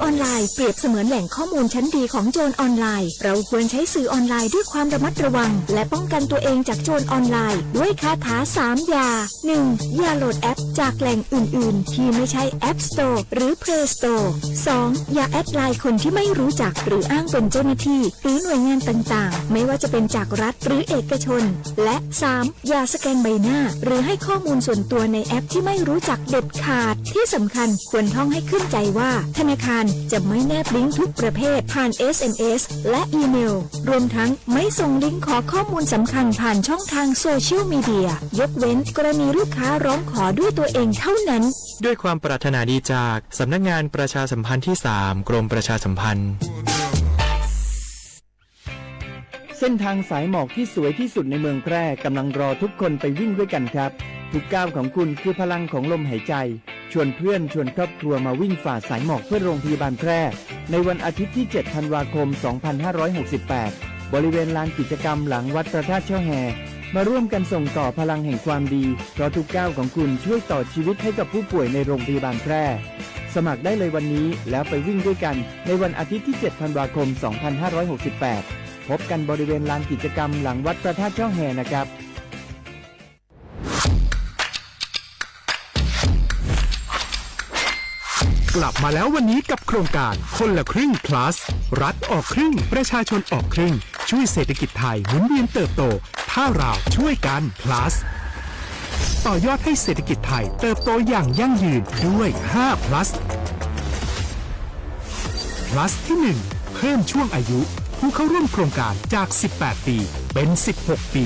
ออนไลน์เปรียบเสมือนแหล่งข้อมูลชั้นดีของโจรออนไลน์ เราควรใช้สื่อออนไลน์ด้วยความระมัดระวัง และป้องกันตัวเองจากโจรออนไลน์ด้วยคาถาสามอย่า หนึ่ง อย่าโหลดแอปจากแหล่งอื่นๆ ที่ไม่ใช่ App Store หรือ Play Store สอง อย่าแอดไลน์คนที่ไม่รู้จักหรืออ้างเป็นเจ้าหน้าที่ หรือหน่วยงานต่างๆ ไม่ว่าจะเป็นจากรัฐหรือเอกชน และ สาม อย่าสแกนใบหน้า หรือให้ข้อมูลส่วนตัวในแอปที่ไม่รู้จักเด็ดขาด ที่สำคัญควรท่องให้ขึ้นใจว่า ธนาคารจะไม่แนบลิงก์ทุกประเภทผ่าน เอส เอ็ม เอส และอีเมล รวมทั้งไม่ส่งลิงก์ขอข้อมูลสำคัญผ่านช่องทางโซเชียลมีเดีย ยกเว้นกรณีลูกค้าร้องขอด้วยตัวเองเท่านั้น ด้วยความปรารถนาดีจากสำนักงานประชาสัมพันธ์ที่สาม กรมประชาสัมพันธ์ เส้นทางสายหมอกที่สวยที่สุดในเมืองแพร่กำลังรอทุกคนไปวิ่งด้วยกันครับ ทุกก้าวของคุณคือพลังของลมหายใจ ชวนเพื่อนชวนครอบครัวมาวิ่งฝ่าสายหมอกเพื่อโรงพยาบาลแพร่ ในวันอาทิตย์ที่ เจ็ด ธันวาคม สองพันห้าร้อยหกสิบแปด บริเวณลานกิจกรรมหลังวัดพระธาตุช่อแฮ มาร่วมกันส่งต่อพลังแห่งความดี เพราะทุกก้าวของคุณช่วยต่อชีวิตให้กับผู้ป่วยในโรงพยาบาลแพร่ สมัครได้เลยวันนี้แล้วไปวิ่งด้วยกัน ในวันอาทิตย์ที่ เจ็ด ธันวาคม สองพันห้าร้อยหกสิบแปด พบกันบริเวณลานกิจกรรมหลังวัดพระธาตุช่อแฮนะครับ กลับมาแล้ววันนี้กับโครงการคนละครึ่ง plus รัฐออกครึ่ง ประชาชนออกครึ่ง ช่วยเศรษฐกิจไทยหมุนเวียนเติบโต ถ้าเราช่วยกัน plus ต่อยอดให้เศรษฐกิจไทยเติบโตอย่างยั่งยืนด้วย ห้า plus plus ที่ หนึ่ง เพิ่มช่วงอายุผู้เข้าร่วมโครงการจาก สิบแปด ปี เป็น สิบหก ปี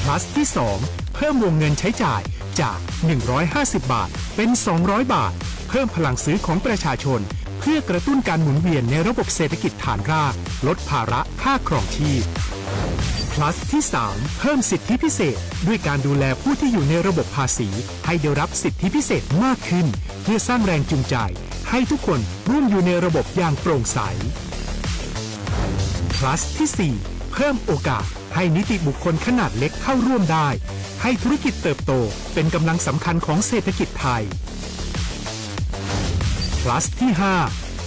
plus ที่ สอง เพิ่มวงเงินใช้จ่ายจาก หนึ่งร้อยห้าสิบ บาท เป็น สองร้อย บาท เพิ่มพลังซื้อของประชาชน เพื่อกระตุ้นการหมุนเวียนในระบบเศรษฐกิจฐานราก ลดภาระค่าครองชีพ plus ที่ สาม เพิ่มสิทธิพิเศษ ด้วยการดูแลผู้ที่อยู่ในระบบภาษี ให้ได้รับสิทธิพิเศษมากขึ้น เพื่อสร้างแรงจูงใจ ให้ทุกคนร่วมอยู่ในระบบอย่างโปร่งใส plus ที่ สี่ เพิ่มโอกาสให้นิติบุคคลขนาดเล็กเข้าร่วมได้ ให้ธุรกิจเติบโตเป็นกำลังสำคัญของเศรษฐกิจไทย plus ที่ ห้า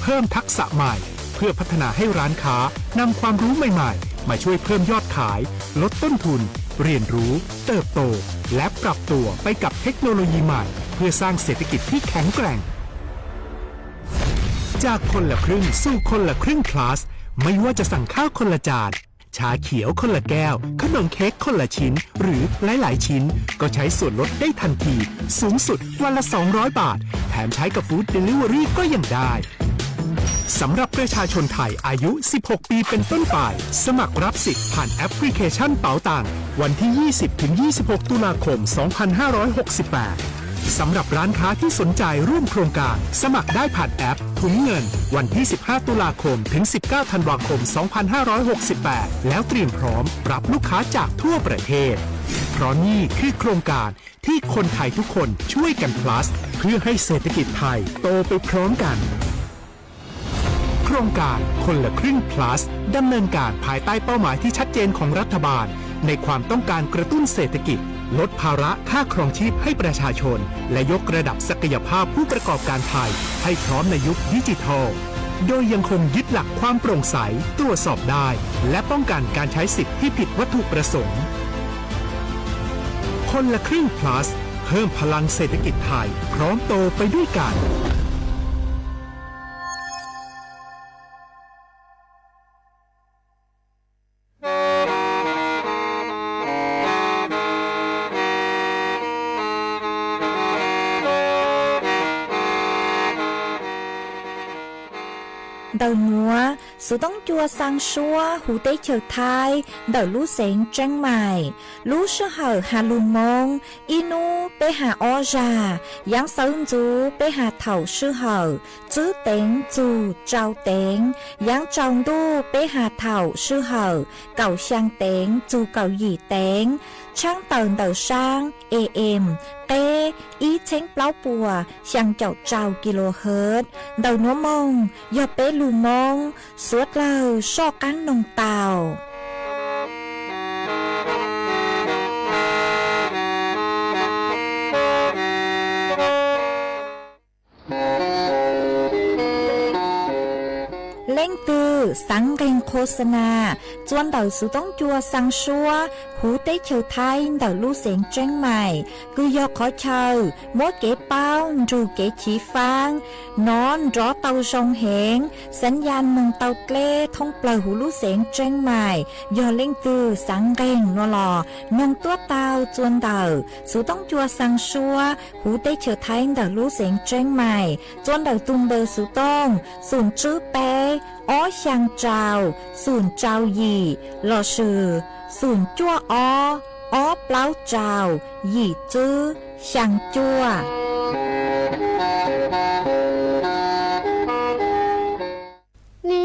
เพิ่มทักษะใหม่ เพื่อพัฒนาให้ร้านค้านำความรู้ใหม่ๆ มาช่วยเพิ่มยอดขาย ลดต้นทุน เรียนรู้ เติบโต และปรับตัวไปกับเทคโนโลยีใหม่ เพื่อสร้างเศรษฐกิจที่แข็งแกร่ง จากคนละครึ่งสู่คนละครึ่ง plus ไม่ว่าจะสั่งข้าวคนละจาน ชาเขียวคนละแก้ว ขนมเค้กคนละชิ้น หรือหลายๆ ชิ้น ก็ใช้ส่วนลดได้ทันที สูงสุดวันละ สองร้อย บาท แถมใช้กับ Food Delivery ก็ยังได้ สำหรับประชาชนไทยอายุ สิบหก ปีเป็นต้นไป สมัครรับสิทธิ์ผ่านแอปพลิเคชันเป๋าตัง วันที่ ยี่สิบ ถึง ยี่สิบหก ตุลาคม สองพันห้าร้อยหกสิบแปด สำหรับร้านค้าที่สนใจร่วมโครงการ สมัครได้ผ่านแอปถุงเงิน วันที่ สิบห้า ตุลาคม ถึง สิบเก้า ธันวาคม สองพันห้าร้อยหกสิบแปด แล้วเตรียมพร้อมรับลูกค้าจากทั่วประเทศ เพราะนี่คือโครงการที่คนไทยทุกคนช่วยกัน plus เพื่อให้เศรษฐกิจไทยโตไปพร้อมกัน โครงการคนละครึ่ง plus ดำเนินการภายใต้เป้าหมายที่ชัดเจนของรัฐบาล ในความต้องการกระตุ้นเศรษฐกิจ ลดภาระค่าครองชีพให้ประชาชน และยกระดับศักยภาพผู้ประกอบการไทย ให้พร้อมในยุคดิจิทัล โดยยังคงยึดหลักความโปร่งใส ตรวจสอบได้ และป้องกันการใช้สิทธิ์ที่ผิดวัตถุประสงค์ คนละครึ่ง plus เพิ่มพลังเศรษฐกิจไทย พร้อมโตไปด้วยกัน Ntawm nuav, Xov Tooj Cua xaa suab huv teb chaws Thaib ntawm lub xeev Tseeb Maim. Lub sij hawm has lug Moob, ib nub peb has ob zag, yaav xawv ntxuv peb has thaum sij hawm, tswb teev txug tsau teev, yaav tsaus ntuj peb has thaum sij hawm, kaum xyaa teev txug kaum yim teev, tshaab tawm ntawm saab AM, qeb ib txheeb plaub puas xyaa caum rau kilohertz. Ntawm nuav moog yog peb lug Moob, suav dlawg soj qaab noog tau. Leej twg xaav nqeeg qhua xa nas txua ntawm xuv toob cua xaa suab huv teb chaws Thaib ntawm lub xeev Tseeb Mais, kws yog qhov chaw muab kev paub nrug kev chiv faab nov nrov tau zoo heev, xaav ya moog tau dleb thoob plawg huv lub xeev Tseeb Mais. Yog leej twg xaav nqeeg no los noog tuab tau txua ntawm xuv toob cua xaa suab huv teb chaws Thaib ntawm lub xeev Tseeb Mais txua ntawm tug npawb xuv tooj xoom tswb peb ob xyaa rau xoom rau yim lossis xoom cuaj ob ob plaub rau yim tswb xyaa cuaj. Ni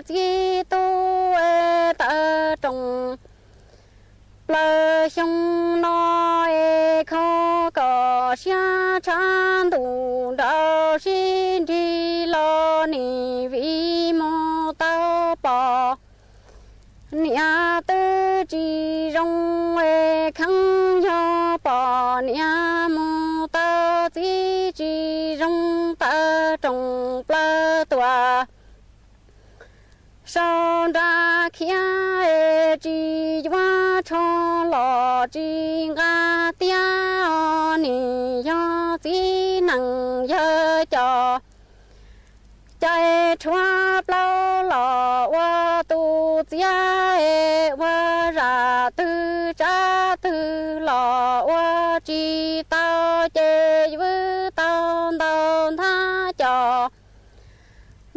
txib tub taw rooj plaws xyoo no es kho kom siab tshaj ntuj nraug sib nrig los nim vim mus tau pom niam twb tsis zoo es kheev yog pom niam mus tau txib tsis zoo taw rooj plaws tuaj sau nra khiav es tsis yuav tsho los tsis nqa tiab os nim yog txiv neej yawg cov cai rhuav plaub los ua tus txiav es ua zam twg tsav twg los ua tsis tau ces vwb tau ntau nthab cos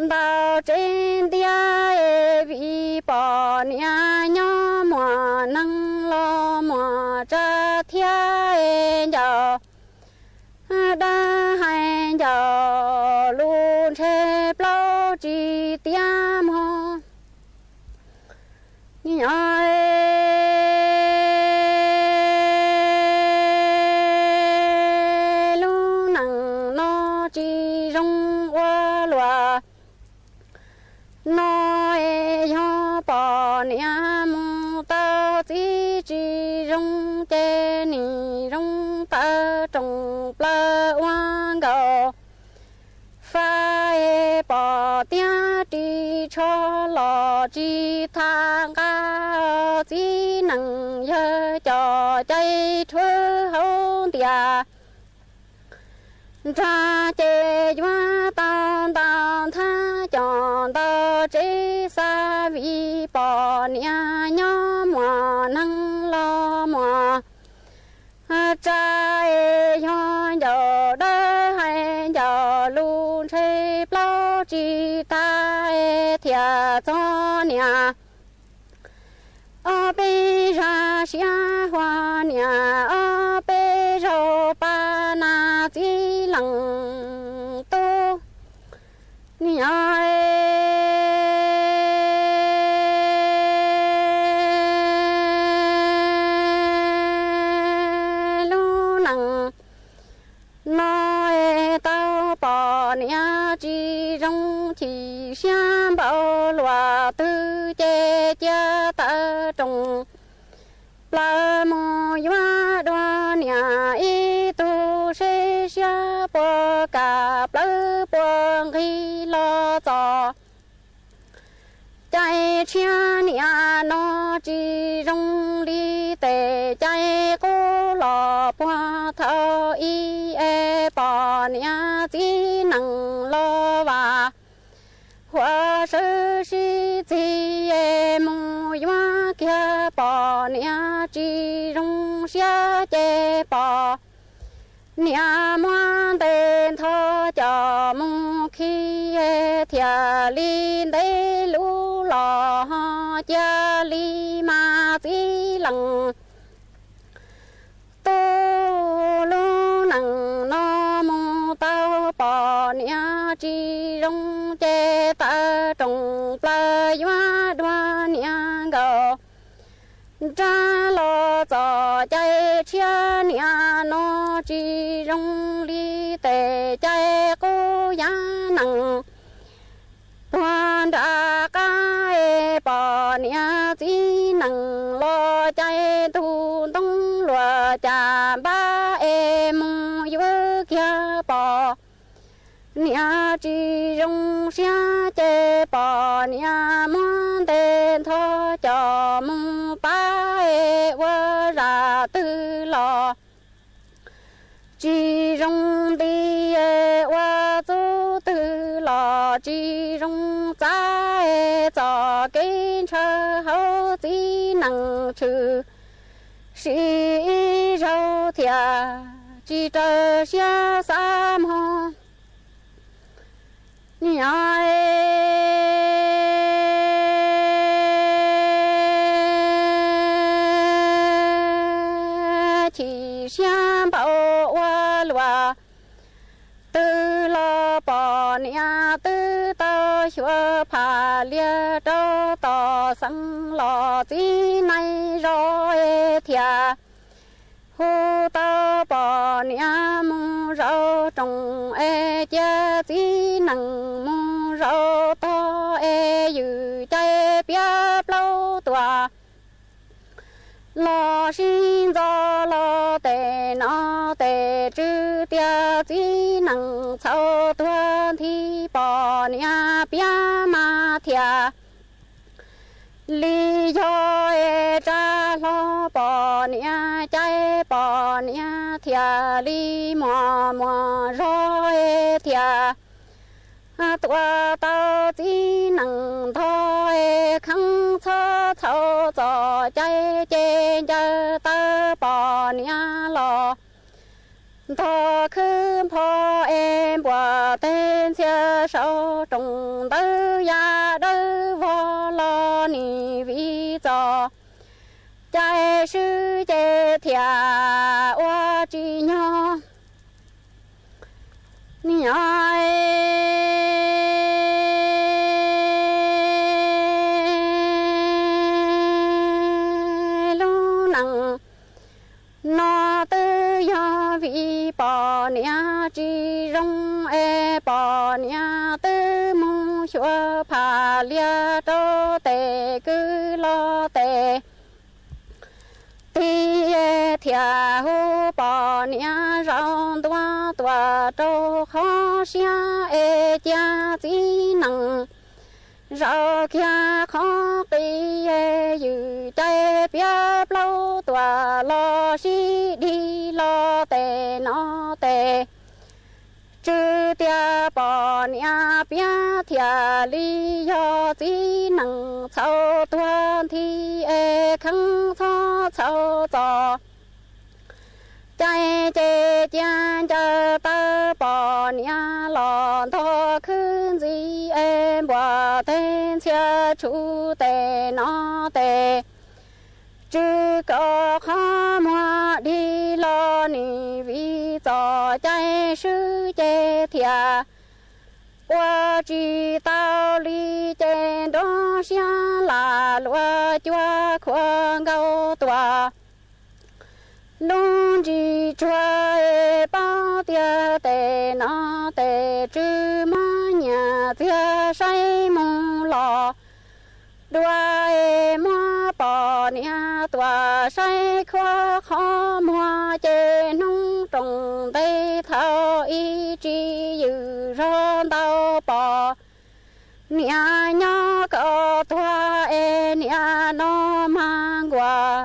ntau tsev ntiab es vim pom niam nyob muaj neeg los muaj tsav thiab es ncaus dawb hais ncaus lus ntshe plaub tsis tiav muag. Lub neej no tsis zoo ua luaj no es yog pom niam mus tau txib tsis zoo ces nim zoo taw rooj plaws ua nkaus fab es pom tiab ris tsho los tsis tham nqa txiv neej yawg cov cai rhuav hauv ntiaj nrag ces yuav tau ntau nthab cos ntau tsev xav vim pom niam nyob muaj neeg los muaj tsav es yog ncaus dawb hais ncaus lus ntshe plaub tsis tag es thiaj txog niam ob peb zag siab huam niam ob peb zaug pab nas txiv leej tub niam. Lub neej no es tau pom niam tsis zoo chim siab npaum luaj twg ces cia taw rooj plaws mus yuav dua niam ib tug seb siab puas kam plawv puas nqig los txog. Cai tshiab niam no tsis zoo li tej cai qub los puag thaum ub es pom niam txiv neej los vam huam sawv sib txig es mus yuav kiag pom niam tsis zoo siab ces pom niam muab ntes nthos coj mus khi thiaj li ntev lub los ho cia li mas txiv leej tub. Lub neej no mus tau pom niam tsis zoo ces taw rooj plaws yuav dua niam nkaus nrag los txog. Cai tshiab niam no tsis zoo li tej cai qub yav neej puag nram qab es pom niam txiv neej los cai ntug ntoo tuaj cas npab es mus yuav kiag pom niam tsis zoo siab ces pom niam muab ntes ntho coj mus pab es ua zaj twg los tsis zoo nti, ua txuj twg los tsis zoo txav, txoj kev ntshaw hauv txiv neej tshwm sim ib zaug thiaj tsis raws siab xav mog. Niam chim siab npaum ua luaj, twb los pom niam twb tau xyuas phaj lias rau tom xeev los txiv neej zov es thiaj hu tau pom niam mus zaum rooj es cia txiv neej mus zaum tog es ywj caij piab plaub tuaj los sib ntxov los tes no tes tswv tias txiv neej txhaum tuag nthi pom niam piab mas thiaj li yog es tsa hlo pom niam caij pom niam thiaj li muaj muaj zog es thiaj tuaj tau txiv neej ntog es kheev txhob txhaum txoj cai ces ncaws taw pom niam los ntog khwb npho es npuaj teg ntxhias saum rooj ntawd ya dawb vog los nim vim txoj cai swb ces thiaj ua tsis nyog. Niam lub neej no twb yog vim pom niam tsis zoo es pom niam twb mus xyuas phaj lias rau tes kwv los tes tig thiaj hu pom niam zaum ntua tuaj rau qhov siab es cia txiv neej zaum kiag qhov qis es ywj cai piab plaub tuaj los sib dig los tes no tes tswv tias pom niam piab thiaj li yog txiv neej txhaum tuag nthi es kheev txhob txhaum txoj cai ces cia ncaws taw pom niam los ntog khwb ntxiv es npuaj teg ntxhias tshuv tes no tes tswv kom qhov muag dig los nim vim txoj cai swb ces thiaj ua tsis tau li ces nrov siab lam luaj cuag khuam nkaus tuaj lub ntsis tsuag es paub tias tes no tes tswv muab nyias txiag saib mus los dua es muab pom niam tuaj saib khuam qhov muag ces hnub rooj ntev thaum ib tsis ywj zog ntau pom niam nyob kom tuag es niam no mas nkuaj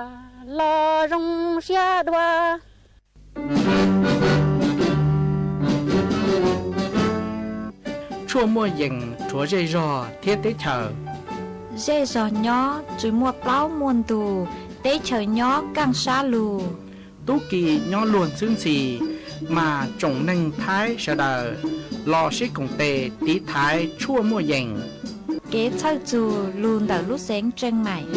los zoo siab dua. Tshuaj muaj yees rhuav zej zog thiab teb chaws. Zej zog nyob tsis muaj plaub muaj ntug, teb chaws nyob kaj sab lug. Tub ki nyob luag ntxhwb ntxhi, mas tsoom neeg Thaib sawv daws los sib koom tes tiv thaiv tshuaj muaj yees. Kev txhawj txug lug ntawm lub xeev Tseej Maim.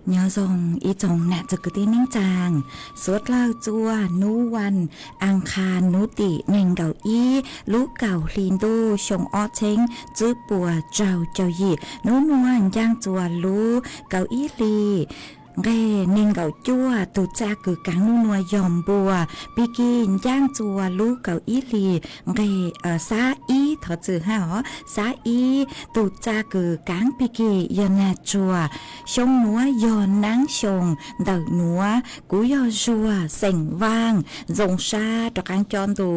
Nyob zoo ib tsoom nam txwv kwv tij neej tsaa, suav dlawg txua hnub vas as khas hnub tim neeg nkaum ib lub kaum hli ntuj xyoo ob txheeb tsib puas rau caum yim. Hnub nuav ncaaj txua lub kaum ib hli nqeg neeg nkaum cuaj. Tug txaj kws kaav hnub nuav yog npua pig kig, ncaaj txua lub kaum ib hli nqeg xab ib, thov txwm hab os, xab ib. Tug txaj kws kaav pig kig yog nag tsuag. Xyoo nuav yog naab xyoo ntawm nuav. Kuv yog Zuag xeem Vaaj, zoo sab rov qaab coj ntu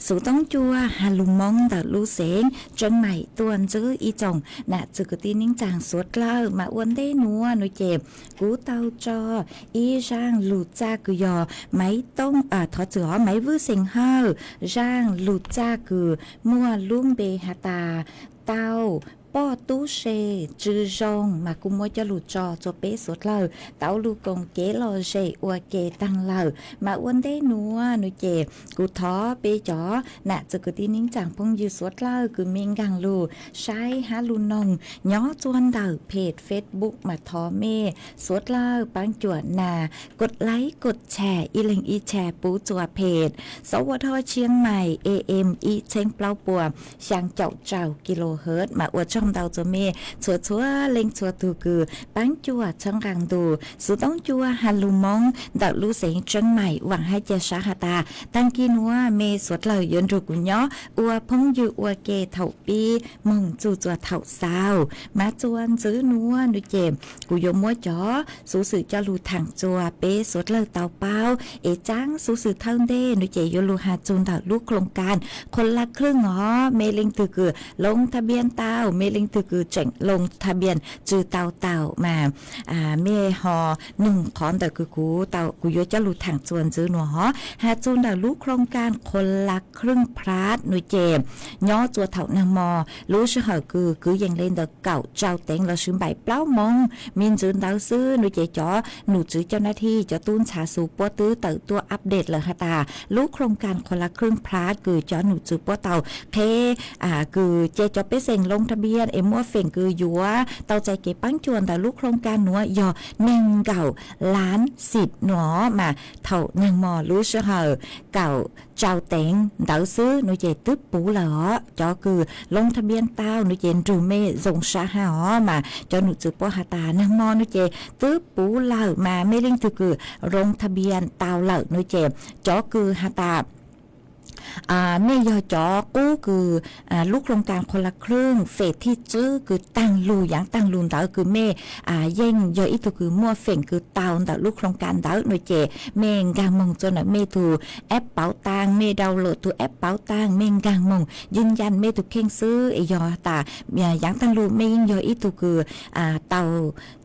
xuv toob cua has lug Moob ntawm lub xeev Tseeb Maim tuaj ntsib ib tsoom nam txwv kwv tij neej tsaa suav dlawg. Mas ua ntej nuav nuav ces kuv tau tso ib zaaj lug txaj kws yog maiv toob, thov txwm os, Maiv Vwj Xeem Hawj zaaj lug txaj kws muaj lub npe has tas tau poj tub se tsw zoo, mas kuv muab coj lug tso txua peb suav dlawg tau lug koom kev lom zem ua ke taag lawm. Mas ua ntej nuav nuav ces kuv thov peb cov nam txwv kwv tij neej tsaa phooj ywg suav dlawg kws mej nkaag lug saib hab lug noog nyob txua ntawm phem Facebook mas thov mej suav dlawg paab cuam nas kod laib kod tshas ib leeg ib tshas puv txua phem Sawv Ua Dho Tshiab Maim A M ib txheeb plaub puas xyaa caum rau kilohertz. Mas ua tsaug ntau txua mej txhua txhua leej txhua tug kws paab cuam txhawb nqaa ntu xuv toob cua has lug Moob ntawm lub xeev Tseeb Maim. Vaam hab ca sab has tas taag kis nuav mej suav dlawg yuav nrug kuv nyob ua phooj ywg ua ke thaum pib moog txug txua thaum xaus. Mas txua ntsib nuav nuav ces kuv yuav muab cov xuv xwm coj lug thaam txua peb suav dlawg tau paub. Es tsaab xuv xwm thawj ntej nuav ces yuav lug has txug ntawm lub โครงการคนละครึ่ง os. Mej leej twg kws ลงทะเบียน tau, mej leej twg kws tseem ลงทะเบียน tsw tau tau mas mej ho noog qhov ntawm kws kuv tau, kuv yuav coj lug thaam txua ntsib nuav os. Has txug ntawm lub โครงการคนละครึ่ง Plus nuav ces nyob txua thaum nag mo lub sij hawm kws kwv yees le ntawm kaum rau teev lossis npaim plaub moos me ntsws ntawd xwb nuav ces cov nom tswv coj nab thi cov tub ntxhais xuv puab twb tawm tuaj update lawm has tas lub โครงการคนละครึ่ง Plus kws cov nom tswv puab tau qheb kws ca cov pej xeem ลงทะเบียน es muaj feem kws yuav tau txais kev paab cuam ntawm lub โครงการ nuav yog neeg nkaum lab xim nuav mas thaum nag mo lub sij hawm kaum rau teev ntawd xwb nuav ces twb puv lawm os. Cov kws ลงทะเบียน tau nuav ces nrug mej zoo sab hab os mas cov nom tswv puab has tas nag mo nuav ces twb puv lawm mas mej leej twg kws ลงทะเบียน tau lawm nuav ces cov kws has tas mej yog cov qub kws lub โครงการคนละครึ่ง phase thib tswb kws taag lug yaav taag lug ntawd kws mej yeej yog ib tug kws muaj feem kws tau ntawm lub โครงการ ntawd nuav ces mej nkaag moog txua ntawm mej tug app เป๋าตัง, mej download tug app เป๋าตัง, mej nkaag moog ยืนยัน mej tug kheej xwb es yog tas yaav taag lug mej yeej yog ib tug kws tau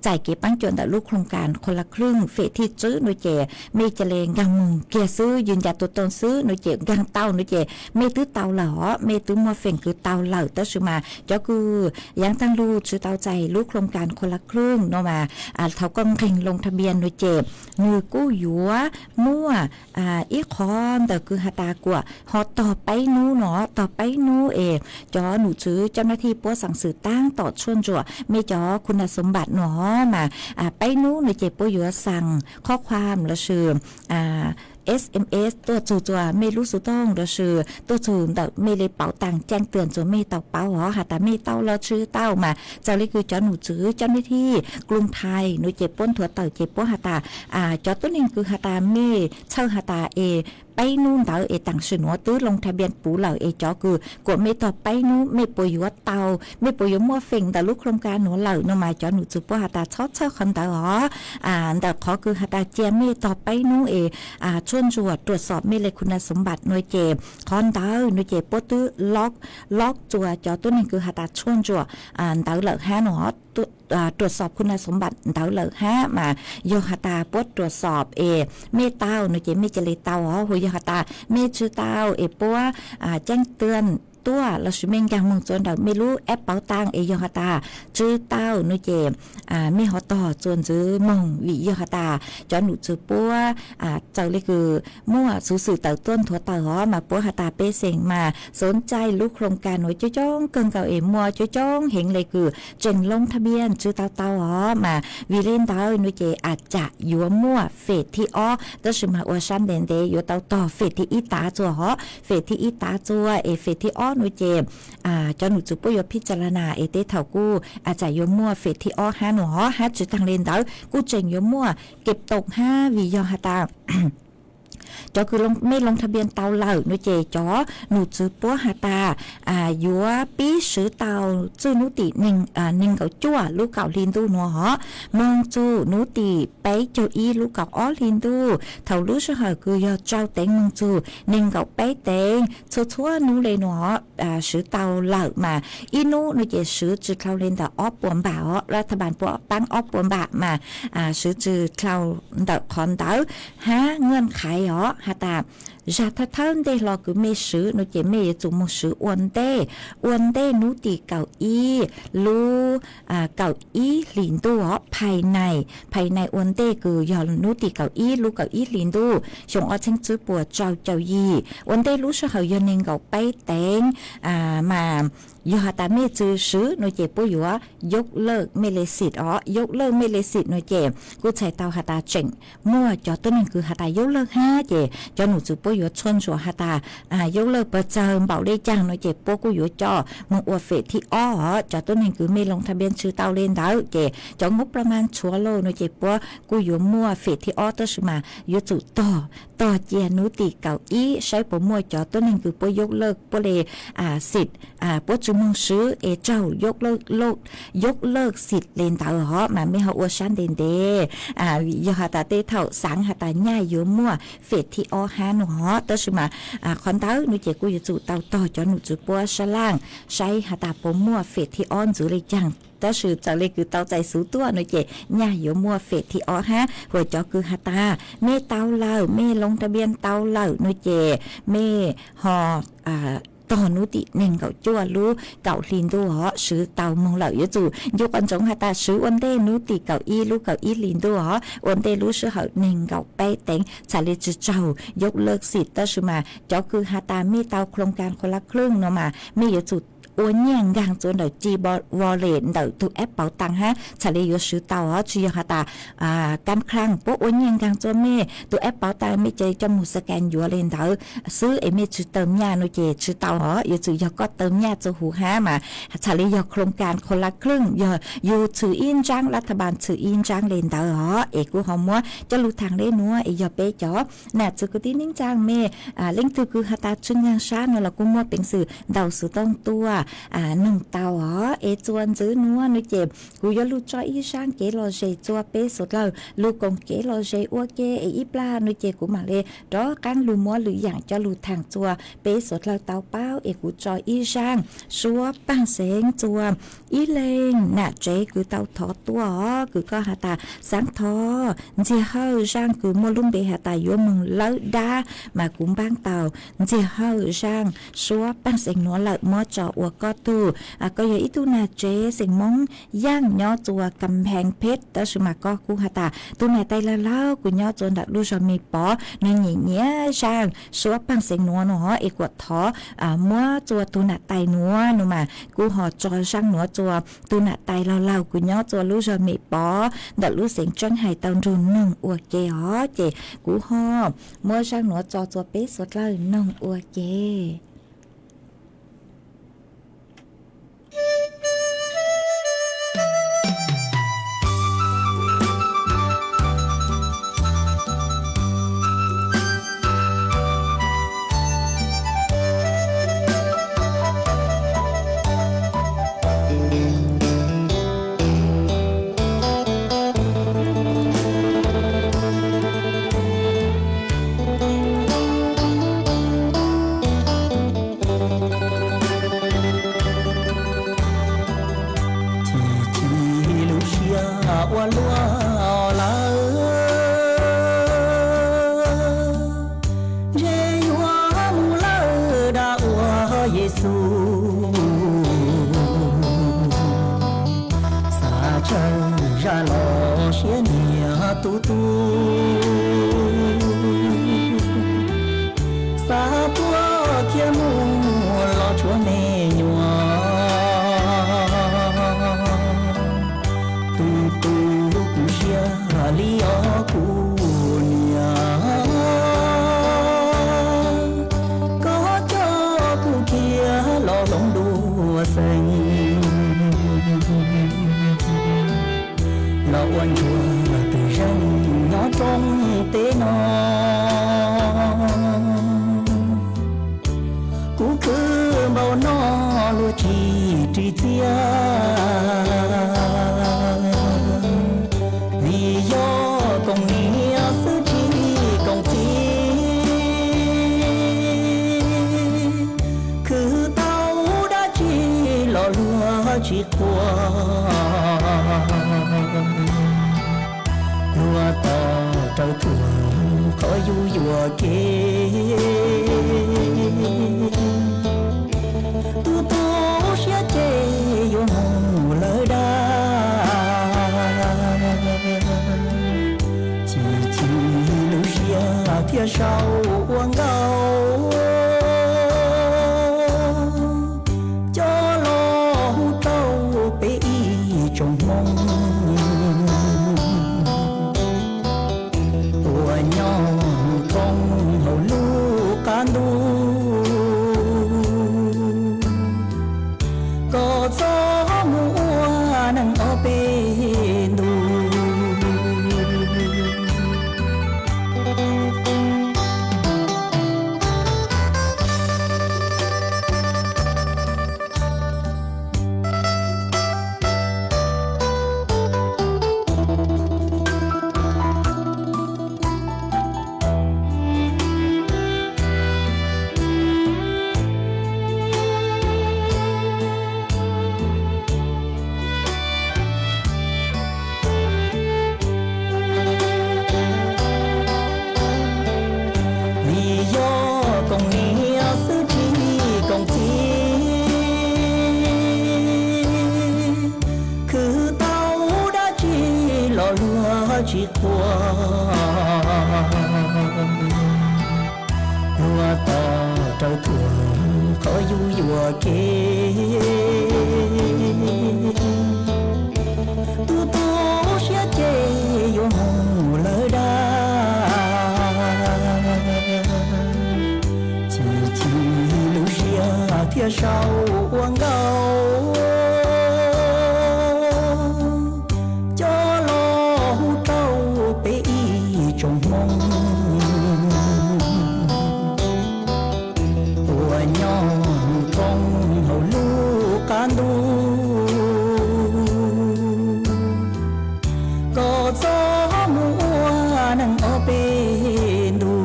txais kev paab cuam ntawm lub โครงการคนละครึ่ง phase thib tswb nuav ces mej ca le nkaag moog kiag xwb, ยืนยันตัวตน xwb nuav ces nkaag tau nuav ces mej twb tau lawm os, mej twb muaj feem kws tau lawm. Tab sis mas cov kws yaav taag lug tsw tau txais lub โครงการคนละครึ่ง nuav mas thaum koj nqeg ลงทะเบียน nuav ces nwg kuj yuav muaj ib qhov ntawm kws has tas kuas ho tog peb nub nuav, tog peb nub es cov nom tswv cov nab thi puab xaam xwm taab tom tshuaj ntsuam mej cov คุณสมบัติ nuav mas peb nub nuav ces puab yuav xaam ข้อความ lossis SMS tuaj txug txua mej lub xuv tooj lossis tuaj txug ntawm mej le เป๋าตัง แจ้งเตือน txua mej tau paub os has tas mej tau los tsw tau mas txawm le kws cov nom tswv cov nab thi กรุงไทย nuav ces puab nthuav tawm ces puab has tas cov tuab neeg kws has tas mej txhawj has tas es peb nub ntawd es taam sim nuav twb ลงทะเบียน puv lawm es cov kws kuas mej tog peb nub mej puas yuav tau, mej puas yuav muaj feem ntawm lub โครงการ nuav lawm nuav mas cov nom tswv puab has tas txhob txhawj qhov ntawd os. Ntawm qhov kws has tas cia mej tog peb nub es tshuaj ntsuam ตรวจสอบ mej le คุณสมบัติ nuav ces qhov ntawd nuav ces puab twb lock txua cov tuab neeg kws has tas tshuaj ntsuam ntawd lawm hab nuav os, ตรวจสอบ คุณสมบัติ ntawd lawm hab mas yog has tas puab ตรวจสอบ es mej tau nuav ces mej ca le tau os, hu yog has tas mej tsw tau es puab แจ้งเตือน tuaj lossis mej nkaag moog txua ntawm mej lub app pauv taag es yog has tas tsw tau no ces mej ho tog txuas ntxiv moog vim yog has tas cov nom tswv puab txawm le kws muaj xuv xwm tawm tuaj nthuav tawm hov mas puab has tas pej xeem mas xob ncaj lub khoo kas nuav coob coob kawg nkaus es muaj coob coob heev le kws tseem loo tha bian tsw tau tau hov mas vim le ntawd no ces a cas yuav muaj fem thib ob tab sis mas ua sab ntev ntev yuav tau tog fem thib ib tav txua hov, fem thib ib tav txua es fem thib ob no ces cov nom tswv puab yuav phij tsa la nas es tej thaum kuj a cas yuav muaj fem thib ob hab no hov hab tsi taag le ntawd kuj tseem yuav muaj kev toom hab vim yog has tas cov kws mej loo tha bian tau lawm no ces cov nom tswv puab has tas yuav pib swv tau txij nub tim neeg nkaum cuaj lub kaum hli ntuj no hov moog txug nub tim peb caug ib lub kaum ob hli ntuj thaum lub sij hawm kws yog tsau teev moog txug neeg nkaum peb teev txhua txhua nub le no swv tau lawm mas ib nub no ces swv tsi dlhau le ntawm ob puas npam hov, lab thab npas puab paab ob puas npam mas swv tsi dlhau ntawm qhov ntawd hab nqaj qhais hov has tas zag thawj thawj ntej hlo kws mej swv no ces mej yuav tsum moog swv ua ntej, ua ntej nub tim kaum ib lub kaum ib hlis ntuj hov phais nais, phais nais ua ntej kws yog nub tim kaum ib lub kaum ib hlis ntuj xyoo ob txheeb tsib puas tsau caum yim ua ntej lub sij hawm yog neeg nkaum peb teev mas yog has tas mej tsw swv no ces puab yuav yauj lawj mej le xim os, yauj lawj mej le xim no ces kuj txhais tau has tas tseem muaj cov tuab neeg kws has tas yauj lawj hab ces cov nom tswv puab yuav txhua ntsuam has tas yauj lawj pes tsawg npaum le caag no ces puab kuj yuav coj moog ua fem thib ob hov cov tuab neeg kws mej loo tha bian tsw tau le ntawd ces cov ngub pla mas tshuav lawm no ces puab kuj yuav muaj fem thib ob tab sis mas yuav tsum tog, tog cia nub tim kaum ib saib puas muaj cov tuab neeg kws puab yauj lawj puab le xim puab tsi moog swv es tsaug yauj lawj xim le ntawd hov mas mej ho ua sab ntev ntev vim yog has tas tej thaum xaav has tas nyaj yuav muaj fem thib ob hab no hov tab sis mas qhov ntawd no ces kuj yuav tsum tau tog cov nom tswv puab sab laj saib has tas puas muaj fem thib ob ntxiv le caag tab sis txawm le kws tau txais xuv tuaj no ces nyaj yuav muaj fem thib ob hab huam cov kws has tas mej tau lawm mej loo tha bian tau lawm no ces mej ho tog nub tim neeg nkaum cuaj lub kaum hli ntuj hov swv tau moog lawm yuav tsum ncu qhov ntsoov has tas swv ua ntej nub tim kaum ib lub kaum ib hli ntuj hov ua ntej lub sij hawm neeg nkaum peb teev txhad le tsi tsaug yauj lawj xim tab sis mas cov kws has tas mej tau khoo kas kho lab khlooj no mas mej yuav tsum ua nyiaj nkaag txua ntawm G Wallet ntawm tug app pauv taag hab txhad le yuav swv tau hov tsi yog has tas kab khlaaj puab ua nyiaj nkaag txua mej tug app pauv taag mej ca coj moog scan yuav le ntawd xwb es mej tsi taw nyaj no ces tsi tau hov yuav tsum yog koj taw nyaj txua huv hab mas txhad le yog khoo kas kho lab khlooj yog yug txhwm ib ntsaab lab thab npas txhwm ib ntsaab le ntawd hov es kuj ho muab coj lug thaam le nuav es yog peb cov nam txiv kwv tij neej tsaa mej leej twg kws has tas tsi nkaag sab no los kuj muaj peev xwm ntaus xuv tooj tuaj noog tau hov es txua ntxiv nuav no ces kuv yuav lug tso ib zaaj kev lom zem txua peb suav dlawg lug koom kev lom zem ua ke es ib plag no ces kuv maam le rov qaab lug muab lwm yaam coj lug thaam txua peb suav dlawg tau paub es kuv tso ib zaaj suab paaj xeev txua ib leeg nam tsev kws tau thov tuaj hov kws koj has tas xaav thov Ntxiag Hawj zaaj kws muaj lub npe has tas yuav moog lawb dab mas kuv npaab tau Ntxiag Hawj zaaj suab paaj xeev nuav lawm muab tso ua koj tug. Koj yog ib tug nam tsev xeem Moob Yaaj nyob txua Kam Pheej Pheb tab sis mas koj kuj has tas tug nam tais laug laug kws nyob txua ntawm lub zog Me Pov nwg nyim nyiam zaaj suab paaj xeev nuav no hov es kuas thov muab txua tug nam tais nuav no mas kuv ho tso zaaj nuav txua tug nam tais laug laug kws nyob txua lub zog Me Pov ntawm lub xeev Tseeb Hais tau nrug noog ua ke hov ces kuv ho muab zaaj nuav tso txua peb suav dlawg noog ua ke. Xav tuaj thiab mus los tshuav me nyuam, tus tus kuv siab li os kuv niam, koj coj kuv kiag los hloov dua xeev, los ua ntsuag tus zeej nyob roob teb no. Kuv khwv npaum no luag tsis ris txiaj, vim yog koom niam xwb tsis koom txiv. Khwv tau dab tsi los luag tsis qhuas, luag tos raws thuam qhov yus yuam kev. Tus tu siab ces yuav mus lawm dag, chim chim lub siab thiaj sau ua nkauj. Coj los hu rau peb ib tsoom Hmoob uas nyob thoob hauv lub qab ntuj, kom txhob mus ua neeg ob peb ntus. Vim yog koom niam xwb tsis koom txiv, khwv tau dab tsi los luag tsis qhuas, luag tos raws thuam qhov yus yuam kev. Tus tu siab ces yuav mus lawm dag, chim chim lub siab thiaj sau ua nkauj. Coj los hu rau peb ib tsoom Hmoob uas nyob thoob hauv lub qab ntuj, kom txhob mus ua neeg ob peb ntus.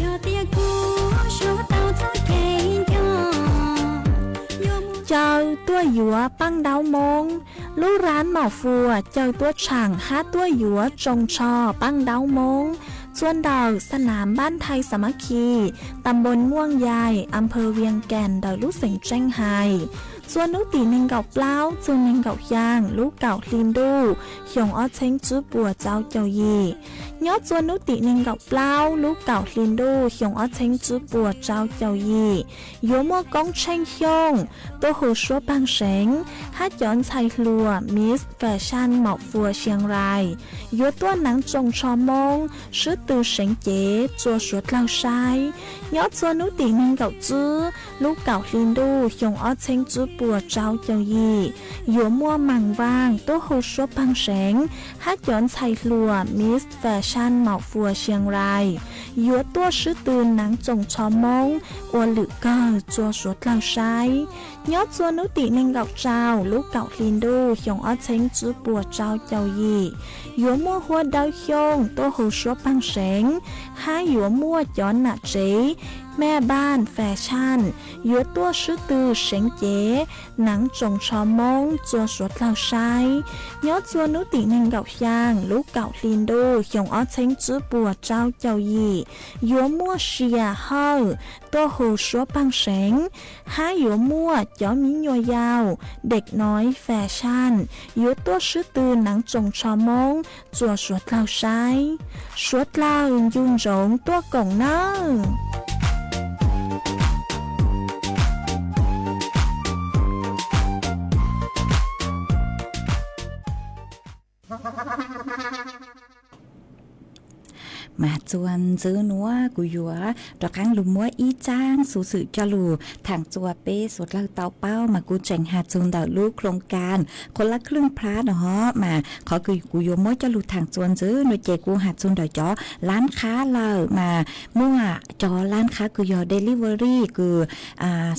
Yog tias kuv suav tau txoj kev nco, caw tuaj yuav paj ntaub Hmoob. Lub rab Maum Fuas caw tuaj tshaam hab tuaj yuav tsoos tsho paj ntaub Hmoob. Txua ntawm xas nam Npab Nthai Xas Mab Khi, tam npoos Muaj Yais, a phawv Vias Kas ntawm lub xeev Tseej Hais. Txua hnub tim nees nkaum plaub txug nees nkaum xyaa lub kaum hli ntuj xyoo ob txheeb tswb puas tsau caum yim. Nyob txua hnub tim nees nkaum plaub lub kaum hli ntuj xyoo ob txheeb tswb puas tsau caum yim, yuav muaj Koob Tsheej Xyooj tuaj hu suab paag seev hab cov ntxhais hluas Miss Fashion Maum Fuas Siang Rais yuav tuaj hnav tsoos tsho Hmoob swb tw seev cev rua suav dlawg saib. Nyob txua hnub tim nees nkaum tswb lub kaum hli ntuj xyoo ob txheeb tswb puas tsau caum yim, yuav muaj Maam Vaaj tuaj hu suab paag seev hab cov ntxhais hluas Miss Fashion Maum Fuas Siang Rais yuav tuaj swb tw naav tsoom tsho Moob ua lwm kawg rua suav dlawg saib. Nyob rua nub tim neeg nkaum rau lub kaum hli ntuj xyoo ob txheeb tsib puas rau caum yim, yuav muaj huab dawb xyooj tuaj hu suab paag seev, hab yuav muaj cov nam tsev, mej npaaj, fas xan, yuav tuaj swb tw seev cev naav tsoom tsho Moob rua suav dlawg saib. Nyob rua nub tim neeg nkaum xyaa lub kaum hli ntuj xyoo ob txheeb tsib puas rau caum yim, yuav muaj sia hawj tuaj hu suab paag seev, hab yuav muaj cov miv nyuas yaus, dek noi fas xan, yuav tuaj swb tw naav tsoom tsho Moob rua suav dlawg saib. Suav dlawg ncu ntsoov tuaj koom nawb. Mas txuas ntxwv nuav kuv yuav rov qaab lug muab ib tsaab xuv xwm coj lug thaam txuas peb suav dlawg tau paub, mas kuv tseem has txug ntawm lub โครงการ คนละครึ่ง Plus no hov, mas qhov kws kuv yuav muab coj lug thaam txuas ntxwv no ces kuv has txug ntawm cov laab qhab lawm, mas muaj cov laab qhab kws yog delivery kws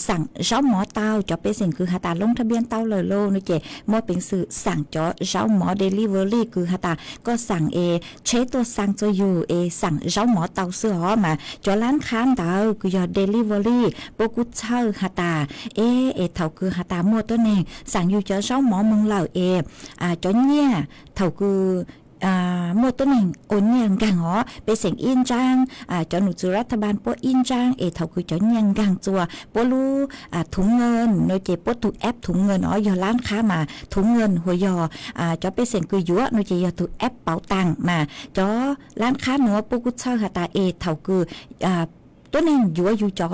xaam zaub mov tau, cov pej xeem kws has tas loob thaj biab tau lawm lauj no ces muaj peev xwm xaam cov zaub mov delivery kws has tas koj xaam es tsheb tuaj xaa txug yug es xaam zaub mov tau xwb os. Mas cov laab qhab ntawd kws yog delivery puab kuj txhawj has tas, e, es thaum kws has tas muaj tuab neeg xaam yug cov zaub mov moog lawm es cov nyiaj thaum kws muaj tuab neeg ua nyiaj nkaag os, pej xeem ib ntsaab, cov num txwv รัฐบาล puab ib ntsaab es thaum kws cov nyiaj nkaag txuas puab lub thum nkeej no ces puab tug app thum nkeej os, yog laab qhab mas thum nkeej, hos yog cov pej xeem kws yuav no ces yog tug app pauv taam. Mas cov laab qhab nuav puab kuj txhawj has tas es thaum kws tuab neeg yuav yug cov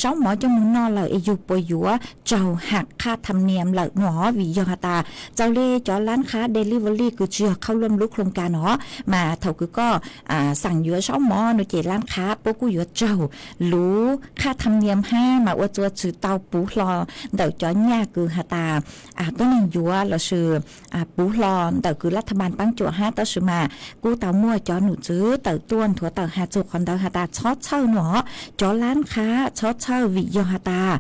zaub mov coj moog noj lawm es yug puas yuav raug hak qhaj tham niam lawm no, vim yog has tas txawm le cov laab qhab delivery kws tsi yog เข้าร่วม lub โครงการ no, mas thaum kws koj xaam yuav zaub mov no ces laab qhab puab kuj yuav raug luv qhaj tham niam hab mas ua rua tsi tau puv hlo ntawm cov nyiaj kws has tas tuab neeg yuav lossis puv hlo ntawm kws รัฐบาล paab cuam hab. Tab sis mas kuj tau muaj cov num txwv tawm tuaj nthuav tawm has txug qhov ntawd has tas txhob txhawj no, cov laab qhab txhob txhawj vim yog has tas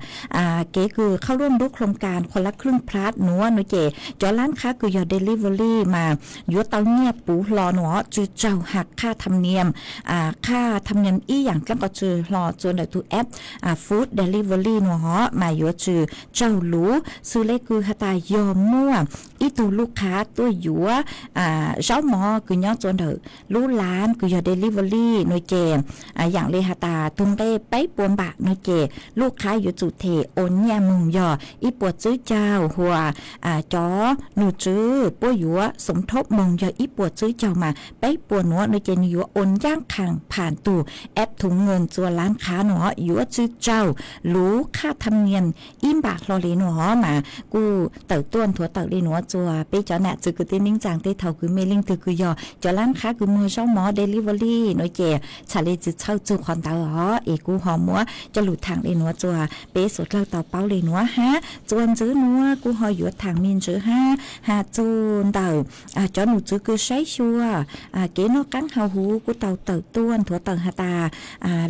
kev kws เข้าร่วม lub โครงการ คนละครึ่ง Plus nuav no ces cov laab qhab kws yog delivery mas yuav tau nyiaj puv hlo no, tsi raug hak qhaj tham niam, qhaj tham niam ib yaam dlaab qhov tsi hlo txuas ntawm tug app food delivery no hov, mas yuav tsi raug luv. Xws le kws has tas yog muaj ib tug lub qhab tuaj yuav zaub mov kws nyob txuas ntawm lub laab kws yog delivery no ces yaam le has tas tug nqe peb puas npam no ces lub qhab yuav tsum them ua nyiaj moog yog ib puas tsib caug, hos cov num txwv puab yuav สมทบ moog yog ib puas tsib caug mas peb puas nuav no ces nwg yuav ua ncaaj qhaas pham tug app thum nkeej txuas laab qhab no yuav tsi raug luv qhaj tham niam ib npam hlo le no hov. Mas kuj tawm tuaj nthuav tawm le nuav txuas peb cov nam txwv kwv tij neej tsaa tej thaum kws mej leej twg kws yog cov laab qhab kws muag zaub mov delivery no ces txhad le tsi txhawj txug qhov ntawd os. Es kuj ho muab coj lug thaam le nuav txuas peb suav dlawg tau paub le nuav hab. Txuas ntxwv nuav kuj ho yuav thaam me ntsis hab has txug ntawm cov num txwv kws saib xyuas kev noj qaab haus huv kuj tau tawm tuaj nthuav tawm has tas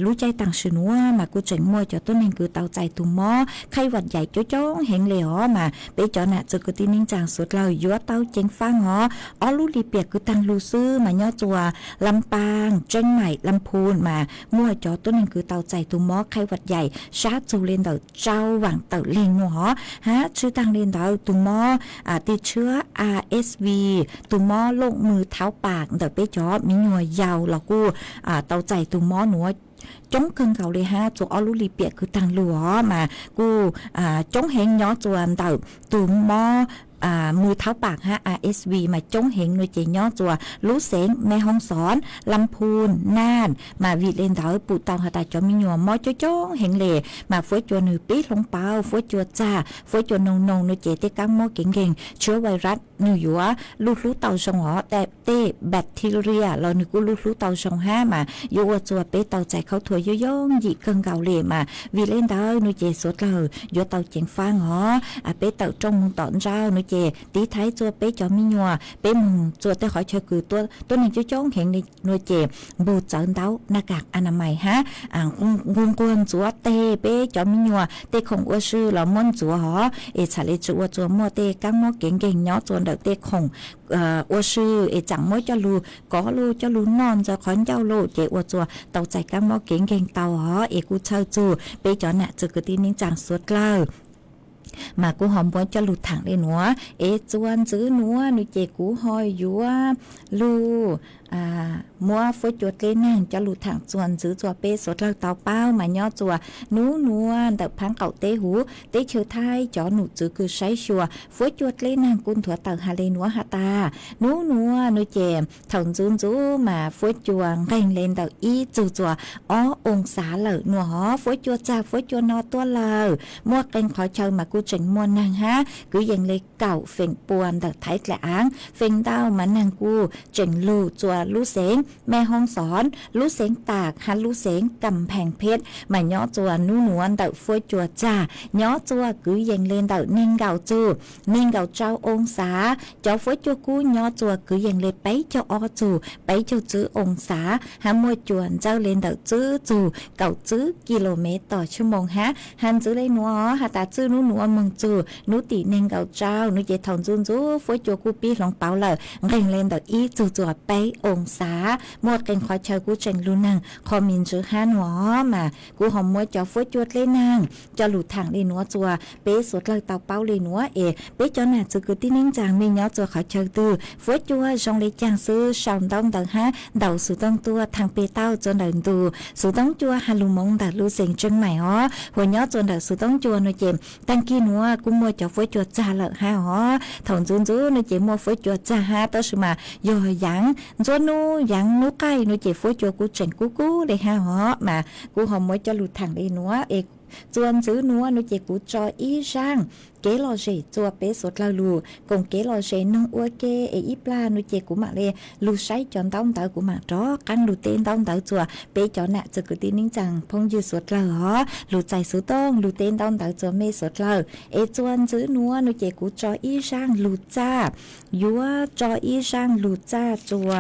lub caij taam sim nuav mas kuj tseem muaj cov tuab neeg kws tau txais tug mob ไข้หวัดใหญ่ coob coob heev le os. Mas peb cov nam txwv kwv tij neej tsaa suav dlawg yuav tau ceev faaj os. Ob lub lim piam kws taag lug xwb mas nyob txuas Lam Paam, Tseeb Maim, Lam Phum mas muaj cov tuab neeg kws tau txais tug mob ไข้หวัดใหญ่ sab txug le ntawm rau vaam tawm leeg no hov. Hab tsi taag le ntawd tug mob tiv tshiab RSV, tug mob looj mws thaub paam ntawm peb cov miv nyuas yaus los kuj tau txais tug mob nuav coob kawg nkaus le hab txuas ob lub lim piam kws taag lug os. Mas kuj coob heev nyob txuas ntawm tug mob mws thaub paam hab RSV mas coob heev no ces nyob txuas lub xeev Mê Hông Son, Lam Phum, Nam. Mas vim le ntawd pum tau has tas cov miv nyuas mob coob coob heev le, mas fuab cua nwg pib hloov pauv, fuab cua txag, fuab cua noog noog no ces tej kaab mob kev nkeeg tshiab vais rab nwg yuav luj hlub tau zoo os, tej bacteria los nwg kuj luj hlub tau zoo hab mas yuav ua txuas peb tau txais khaub thuas yooj yooj yim kawg nkaus le. Mas vim le ntawd no ces suav dlawg yuav tau ceev faaj os. Peb tawm rooj moog tom ntsawj no ces tiv thaiv txua peb cov me nyuam, peb moog txua tej qhov chaw kws tuab neeg coob coob heev li nua ces npug txawv ntaub, naj kas a na mais hab, nquag nquag ntxuav teg peb cov me nyuam tej khoom ua si los muab ntxuav hov es txham le tsi ua txua muaj tej kaab mob kev nkeeg nyob txua ntawm tej khoom ua si es txham muab coj lug kov lug coj lug noj ntxawg qhov ncauj lug ces ua txua tau txais kaab mob kev nkeeg tau hov es kuj txhawj txug peb cov nam txwv kwv tij neej tsaa suav dlawg. Mas kuv ho muab coj lug thaam le nuav es txua ntxwv nuav nua ces kuv ho yuav lug muab fuab cua dleb naag coj lug thaam txua ntxwv txua peb suav dlawg tau paub mas nyob txua nub nuav ntawm phaab qaum teb huv teb chaws Thaib cov num txwv kws saib xyuas fuab cua dleb naag kuj nthuav tawm has le nuav has tas nub nuav nua ces thaum ntxuv ntxuv mas fuab cua nqeeg le ntawm ib txug txua ob oo xav lawm nua hov. Fuab cua txag fuab cua no tuaj lawm, muaj qee qhov chaw mas kuj tseem muaj naag hab kwv yees le kaum feem pua ntawm Thaib dlaim aav. Feem ntau mas naag kuj tseem lug txua lub xeev Mej Hoob Xov, lub xeev Tam hab lub xeev Kam Phees Phej mas nyob txua nub nuav ntawm fuab cua txag nyob txua kwv yees le ntawm neeg nkaum txug neeg nkaum rau oo xav. Cov fuab cua kub nyob txua kwv yees le peb caug ob txug peb caug tswb oo xav hab muaj cua ntxawb le ntawm tswb txug kaum tswb ki lo mev tos tshij moos hab. Has ntxwv le nuav has tas txij nub nuav moog txug nub tim neeg nkaum rau nua ces thaum ntxuv ntxuv fuab cua kuj pib hloov pauv lawm, nqeeg le ntawm ib txug txua peb oo xav. Muaj qee qhov chaw kuj tseem lug naag qhov me ntsis hab nua mas kuv ho muab cov fuab cua dleb naag coj lug thaam le nuav txua peb suav dlawg tau paub le nuav es peb cov nam txwv kwv tij neej tsaa mej nyob txua qhov chaw twg fuab cua zoo le caag xwb sau ntaub ntawv hab ntaus xuv tooj tuaj thaam peg tau txua ntawm ntu xuv tooj cua has lug moov ntawm lub xeev Tsheej Maim os. Hua nyob txua ntawm xuv tooj cua nua ces taag kig nuav kuj muaj cov fuab cua txag lawm hab os. Thaum ntxuv ntxuv nua ces muaj fuab cua txag hab tab sis mas yog yaav ntxuab nub yaav nub qaij nua ces fuab cua kuj tseem kub kub le hab os mas kuv ho muab coj lug thaam le nuav es txua ntxwv nuav nua ces kuv tso ib zaaj kev lom zem txua peb suav dlawg lug koom kev lom zem noog ua ke es ib plag nua ces kuv maam le lug saib cov ntaub ntawv, kuv maam rov qaab lug teb ntaub ntawv txua peb cov nam txwv kwv tij neej tsaa phooj ywg suav dlawg os. Lug txais xuv tooj lug teb ntaub ntawv txua mej suav dlawg es txua ntxwv nuav nua ces kuv tso ib zaaj lug txaj, yuav tso ib zaaj lug txaj txua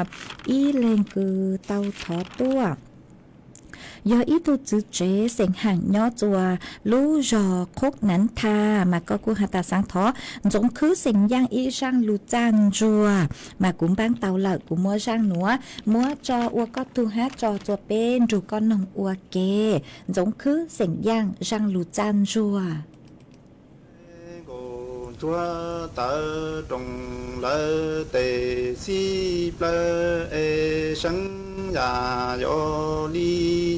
ib leeg kws tau thov tuaj. Yog ib tug txwv tsev xeem Haam nyob txua lub zog Qhoob Nav Tha mas koj kuj has tas xaav thov Ntxoov Khwb xeem Yaaj ib zaaj lug txaj ntsuag mas kuv npaab tau lawm, kuv muab zaaj nuav muab tso ua koj tug hab tso txua peb nrug koj noog ua ke. Ntxoov Khwb xeem Yaaj zaaj lug txaj ntsuag. Nkaus ntsuag tawv roos lawv tes xib plawv es seeb yam yuav li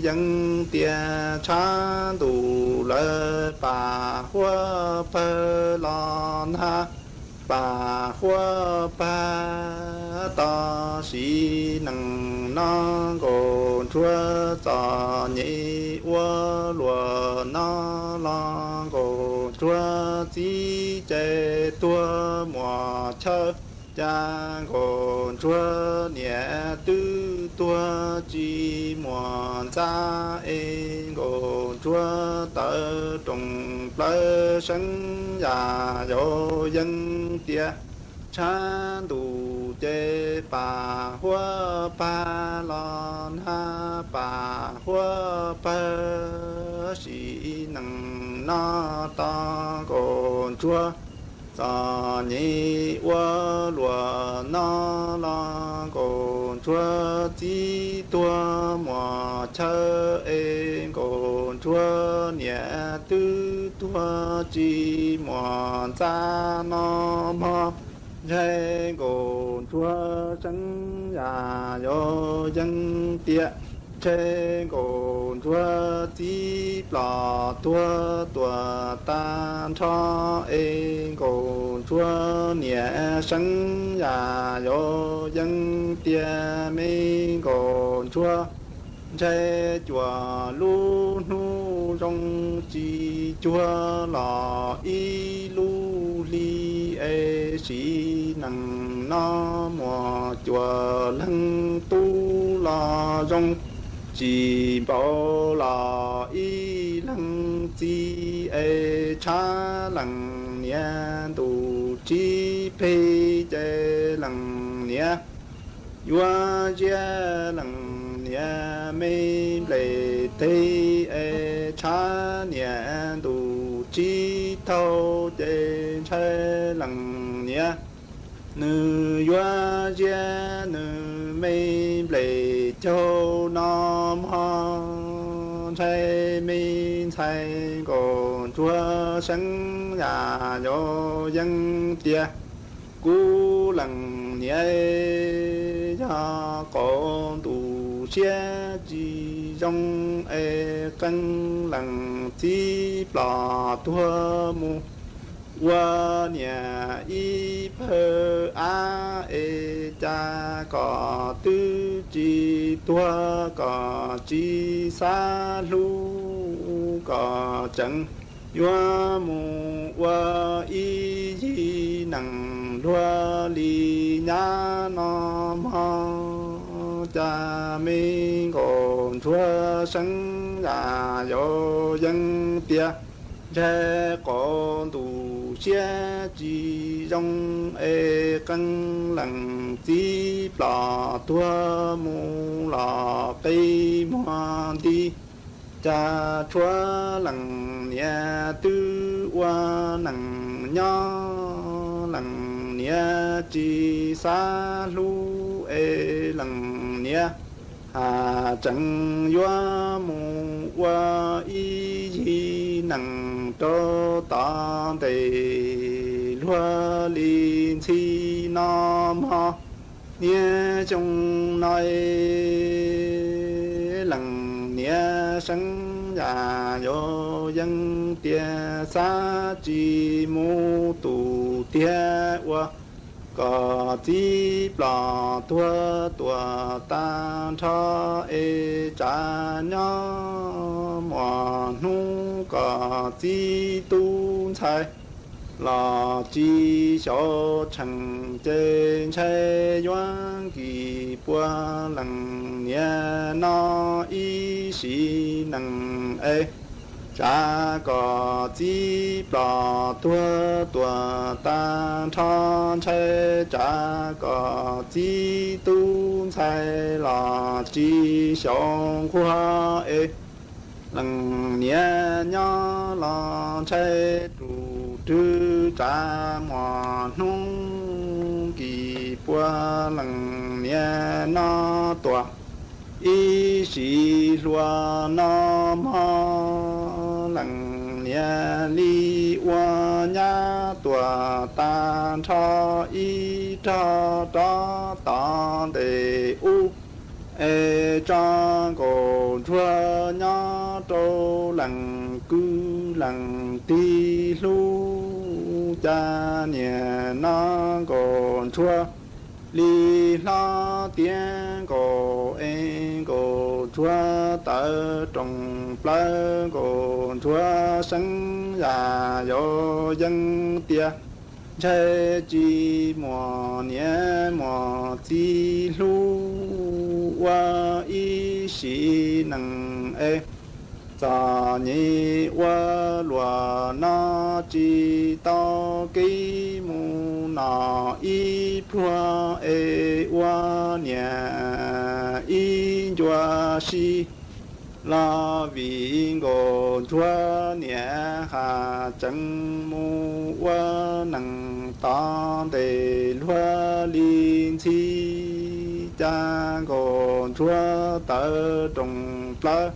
yeeb tias tshab ntuj lawv pam huab pawg los ntag, pam huab pawg. Tab sis neej no nkaus ntsuag txom nyem ua luam no los nkaus ntsuag txib ces tuag muam chaw, cas nkaus ntsuag niam twb tuag tsis muam ntxa es nkaus ntsuag tawv roos plawv seeb yam yuav yeeb tias tshab ntuj ces pam huab pawg los ntag, pam huab pawg. Sim neej no tos nkaus ntsuag txom nyem ua luam no los nkaus ntsuag txib tuag muam chaw es nkaus ntsuag niam twb tuag tsis muam ntxa no mog. Ntshe nkaus ntsuag seeb yam yuav yeeb tiag, ntshe nkaus ntsuag txib plom tuag tuam tag nrho es nkaus ntsuag niam seeb yam yuav yeeb tiag me nkaus ntsuag. Ntshe cuam lub hnub zoo tsis cuag los ib lub hli es sim neej no muaj cuam leej tub los zoo tsis npaum los ib leeg txiv es tshab leej niam ntuj tsib peg ces leej niam yuav ziab leej niam me nplej teg es tshav niam ntuj tsib taug ces ntshai leej niam nws yuav ziab nws me nplej caug no mog. Ntshai me ntxhais nkauj ntsuag seeb yam yau yeeb tias kuv leej niam yog qaum ntuj siab tsis zoo es qee leej txiv ploj tuag mus ua niam ib pawg av es cas kom twb tsis tuag kom tsis xav hlub kom tseem yuav mus ua ib yig neeg luag li nyab no mog. Cas me nkauj ntsuag seeb yam yau yeeb tias ntshai qaum ntuj siab tsis zoo es qee leej txiv ploj tuag mus los qe muag nti. Cas tshuav leej niam twb ua neej nyob leej niam tsis xav hlub es leej niam has tseem yuav mus ua ib yig neeg rau tom ntej luag li ntxhi no mog. Niaj xyoo no leej niam seeb yam yau yeeb tias xav tsis mus tu tiag ua kom txiv ploj tuag tuam tag nrho es tsav nyob muaj hnub kom txiv tub ntxhais los tsis xyaum tsheej ces ntshai yuav kis pua leej niam no ib sim neej es tsav kom txiv ploj tuag tuam tag nrho ntshai tsav kom txiv tub ntxhais los tsis xyaum nquag es leej niam nyob los ntshai tus rwg tsav muaj hnub kis pua leej niam no tuam ib sim hluas no mog. Leej niam li ua nyab tuam tag nrho ib rog rov tom ntej ub es tso nkauj ntsuag nyob rau leej kwv leej tij hlub. Cas niaj no nkauj ntsuag li hlob tiav nkaus es nkauj ntsuag tawv rooj plawv. Nkauj ntsuag seeb yam yau yeeb tias ntshai tsis muaj niam muaj txiv hlub ua ib sim neej es txom nyem ua luaj no tsis tau kev mus noj ib pluag es ua niam ib ncua si los vim nkauj ntsuag niam has tseem mus ua neej tom ntej luag li ntxhi. Cas nkauj ntsuag tawv rooj plawv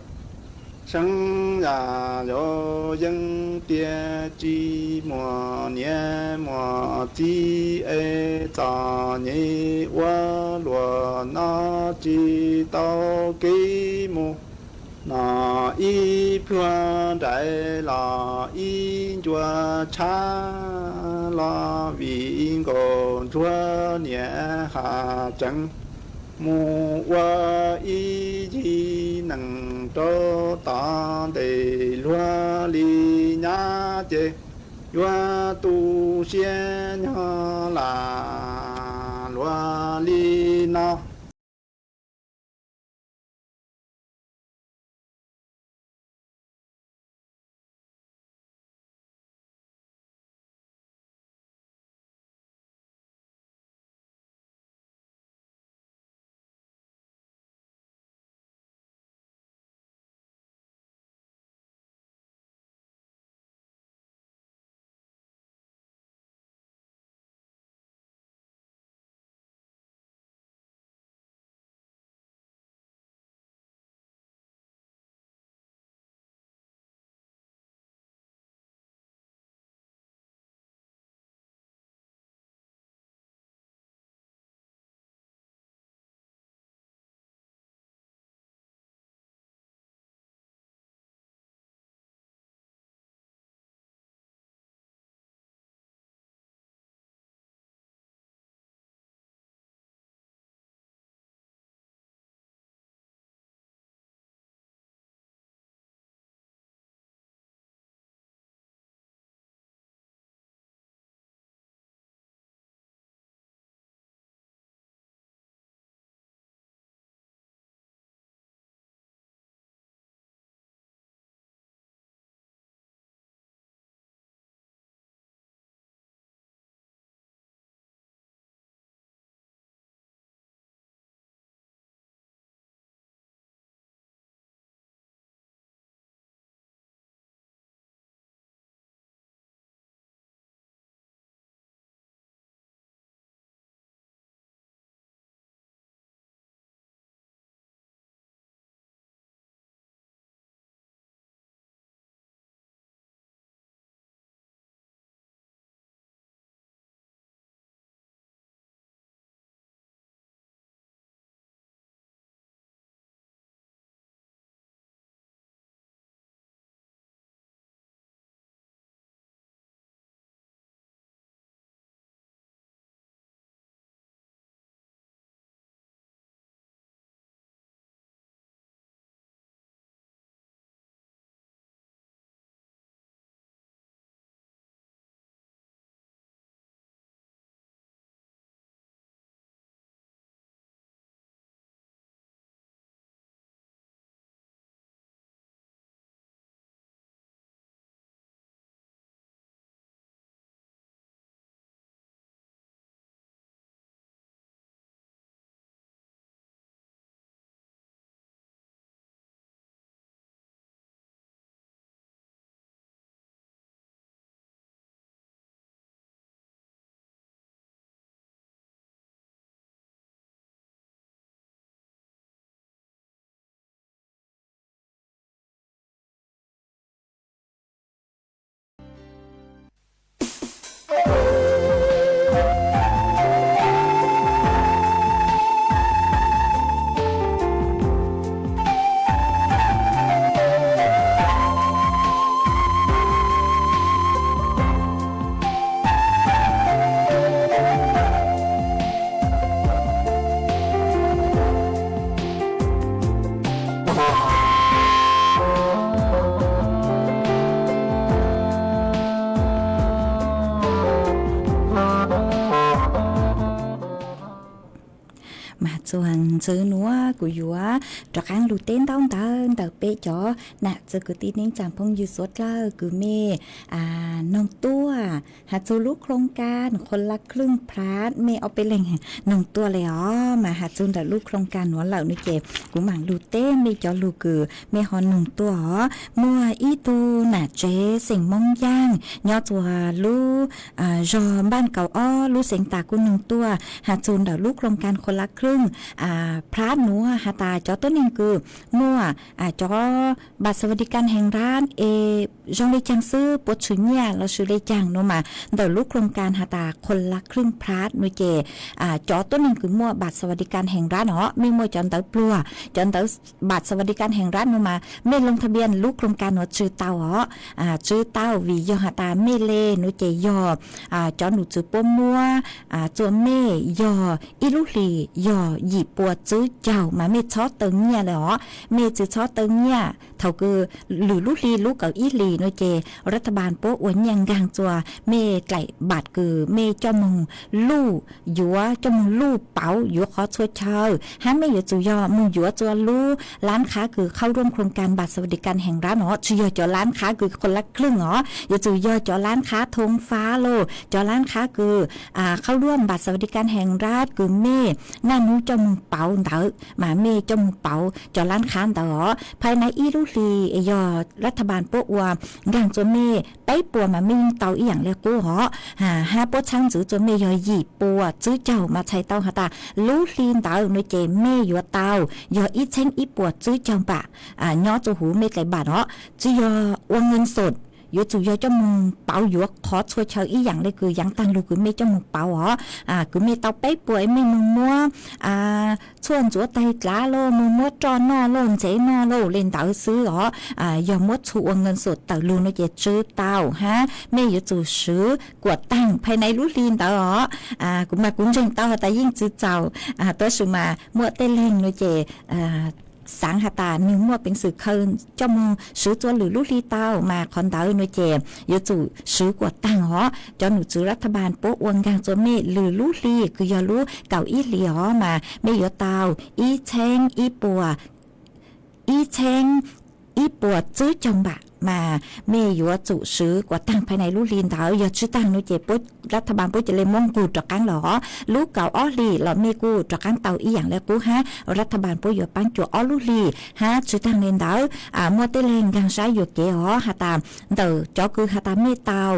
seeb yam yau yeeb tias tsis muaj niam muaj txiv es txom nyem ua luaj no tsis tau kev mus noj ib pluag nraim los ib ncua tshab los vim nkauj ntsuag niam has tseem mus ua ib yig neeg rau tom ntej luag li nyab ces yuav tu siab nyob lam luag li no. Mas txuas ntxiv nuav kuv yuav rov qaab lug teb ntaub ntawv ntawm peb cov nam txiv kwv tij neej tsaa phooj ywg suav dlawg kws mej noog tuaj has txug lub โครงการคนละครึ่งพลัส mej ob peb leeg noog tuaj le os, mas has txug ntawm lub โครงการ nuav lawm no ces kuv maam lug teb mej cov lug kws mej ho noog tuaj os. Muaj ib tug nam tsev xeem Moob Yaaj nyob txuas lub zog npaaj kaum ob lub xeev tas kuj noog tuaj has txug ntawm lub โครงการคนละครึ่งพลัส nuav has tas cov tuab neeg kws muaj cov บัตรสวัสดิการแห่งรัฐ es zoo le caag xwb puas tshwm nyiaj lossis le caag nuav mas ntawm lub โครงการ has tas คนละครึ่งพลัส nuav ces cov tuab neeg kws muaj บัตรสวัสดิการแห่งรัฐ os, mej muaj cov ntawv pluag, cov ntawv บัตรสวัสดิการแห่งรัฐ nuav mas mej ลงทะเบียน lub โครงการ nuav tsw tau os. Tsw tau vim yog has tas mej le nuav ces yog cov num txwv puab muab tsua mej yog ib lub hlis yog yim puas tswv caug mas mej txhob taw nyiaj le os. Mej tsi txhob taw nyiaj thaum kws lwm lub hli lub kaum ib hlis nuav ces รัฐบาล puab ua nyiaj nkaag tsua mej dlaim บัตร kws mej coj moog luj, yuav coj moog luj pauv yuav qhov txhua chaw, hab mej yuav tsum yog moog yuav tsua lub ร้านค้า kws เข้าร่วมโครงการบัตรสวัสดิการแห่งรัฐ os, tsi yog cov ร้านค้า kws คนละครึ่ง os, yuav tsum yog cov ร้านค้า ธงฟ้า los cov ร้านค้า kws เข้าร่วมบัตรสวัสดิการแห่งรัฐ kws mej naj nub coj moog pauv ntawd mas mej coj moog pauv cov ร้านค้า ntawd os. Phaj naiv ib lub hli yog รัฐบาล puab ua nkaag tsua mej peb puas mas mej yeej tau ib yaam le qub os, hab puab txhab ntxwv tsua mej yog yim puas tswv caug mas txhais tau has tas lub hli ntawd nuav ces mej yuav tau yog ib txheeb ib puas tswv caug npam nyob tsua huv mej dlaim บัตร os, tsi yog ua เงินสด, yuav tsum yog coj moog pauv yuav qhov txhua chaw ib yaam le kws yaav taag lug kws mej coj moog pauv os, kws mej tau peb puas mej moog muab tshuaj ntxuav taig dlav los moog muab roj noj los ntxeev noj los le ntawd xwb os, yog muab txhua ua เงินสด tawm lug nuav ces tsw tau hab mej yuav tsum swv kuam taag phaj naiv lub hli ntawd os. Kuv mas kuv ntseeg tau has tas yeej tsw txaus, tab sis mas muaj tej leeg nuav ces xaav has tas nwg muaj peev xwm khaws coj moog swv tsua lwm lub hli tau mas qhov ntawd nuav ces yuav tsum swv kuam taag os. Cov num txwv รัฐบาล puab ua nkaag tsua mej lwm lub hli kws yog lub kaum ib hlis os mas mej yuav tau ib txheeb ib puas ib txheeb ib puas tswv caug npam mas mej yuav tsum swv kuam taag phaj naiv lub hli ntawd. Yog tsw taag nuav ces รัฐบาล puab ca le muab nqug rov qaab los os. Lub kaum ob hlis los mej kuj rov qaab tau ib yaam le qub hab รัฐบาล puab yuav paab cuam ob lub hli hab tsw taag le ntawd. Muaj tej leeg nkaag sab yuam kev os has tas ntawm cov kws has tas mej tau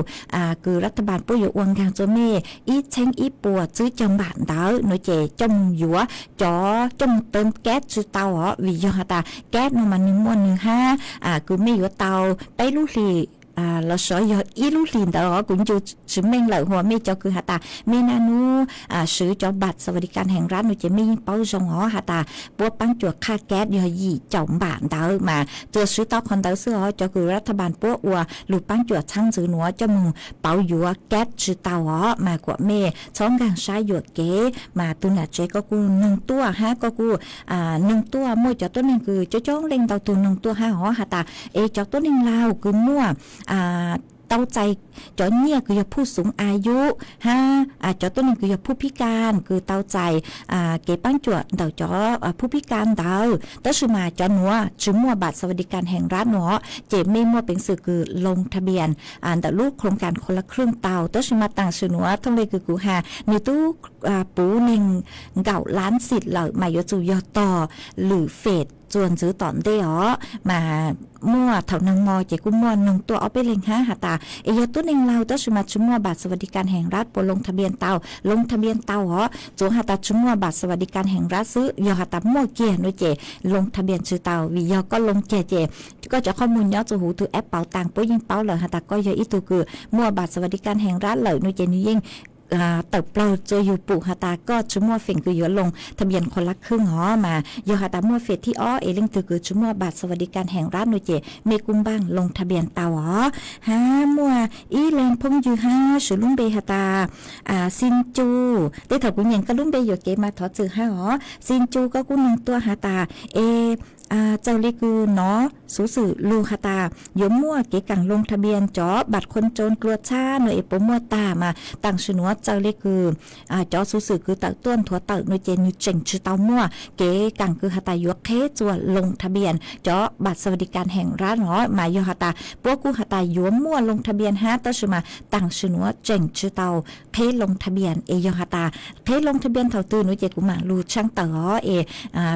kws รัฐบาล puab yuav ua nkaag tsua mej ib txheeb ib puas tswv caug npam ntawd nuav ces coj moog yuav cov coj moog tawv kab tsw tau os, vim yog has tas kab nuav mas nwg muaj nwg hab kws mej yuav tau peb lub hlis los sov yog ib lub hlis ntawd os. Kuv ncu tsi meej lawm hua mej cov kws has tas mej naj nub swv cov บัตรสวัสดิการแห่งรัฐ nuav ces mej yeej paub zoo os has tas puab paab cuam qhaj kab yog yim caum npam ntawd mas tsuas swv tau qhov ntawd xwb os. Cov kws รัฐบาล puab ua lug paab cuam txhab ntxwv nuav coj moog pauv yuav kab tsw tau os mas kuam mej txhob nkaag sab yuam kev. Mas tug nam tsev koj kuj noog tuaj hab koj kuj noog tuaj, muaj cov tuab neeg kws coob coob leej ntau tug noog tuaj hab os has tas es cov tuab neeg laug kws muaj tau txais cov nyiaj kws yog ผู้สูงอายุ hab cov tuab neeg kws yog ผู้พิการ kws tau txais kev paab cuam ntawm cov ผู้พิการ ntawd, tab sis mas cov nuav tsi muaj บัตรสวัสดิการแห่งรัฐ nuav ces mej muaj peev xwm kws ลงทะเบียน ntawm lub โครงการคนละครึ่ง tau, tab sis mas taam sim nuav thooj le kws kuv has nwg tub puv neeg nkaum lab xim lawm mas yuav tsum yog tog lwm fem txuas ntxwv tom ntej os. Mas muaj thaum nag hmo ces kuj muaj noog tuaj ob peb leeg hab has tas es yog tub neeg laug tab sis mas tsis muaj บัตรสวัสดิการแห่งรัฐ puas ลงทะเบียน tau, ลงทะเบียน tau os, tsuav has tas tsis muaj บัตรสวัสดิการแห่งรัฐ xwb, yog has tas muaj kiag no ces ลงทะเบียน tsis tau, vim yog koj loo kiag ces koj cov qhov muag nyob txug huv tug app เป๋าตัง puab yeej paub lawm has tas koj yog ib tug kws muaj บัตรสวัสดิการแห่งรัฐ lawm no ces nws yeej tawm plaug txua yug pum has tas koj tsis muaj feem kws yuav ลงทะเบียนคนละครึ่ง os. Mas yog has tas muaj fem thib ob es leej twg kws tsis muaj บัตรสวัสดิการแห่งรัฐ no ces mej kuj npaaj ลงทะเบียน tau os. Hab muaj ib leeg phooj ywg hab swv lub npe has tas Xin Chu, tej thaum kuv nyeem koj lub npe yuam kev mas thov txim hab os. Xin Chu, koj kuj noog tuaj has tas es txawg le kws nov xuv xwm lug has tas yuav muaj kev kaam ลงทะเบียน cov บัตรคนจน dlua txhab no es puas muaj tag, mas tam sim nuav txawg le kws cov xuv xwm kws tawm tuaj nthuav tawm no ces nws tseem tsis tau muaj kev kaam kws has tas yuav qheb txuas ลงทะเบียน cov บัตรสวัสดิการแห่งรัฐ no. Mas yog has tas puab kuj has tas yuav muaj ลงทะเบียน hab tab sis mas tam sim nuav tseem tsis tau qheb ลงทะเบียน es yog has tas qheb ลงทะเบียน thaum twg no ces kuv maam lug tshaaj tawm os es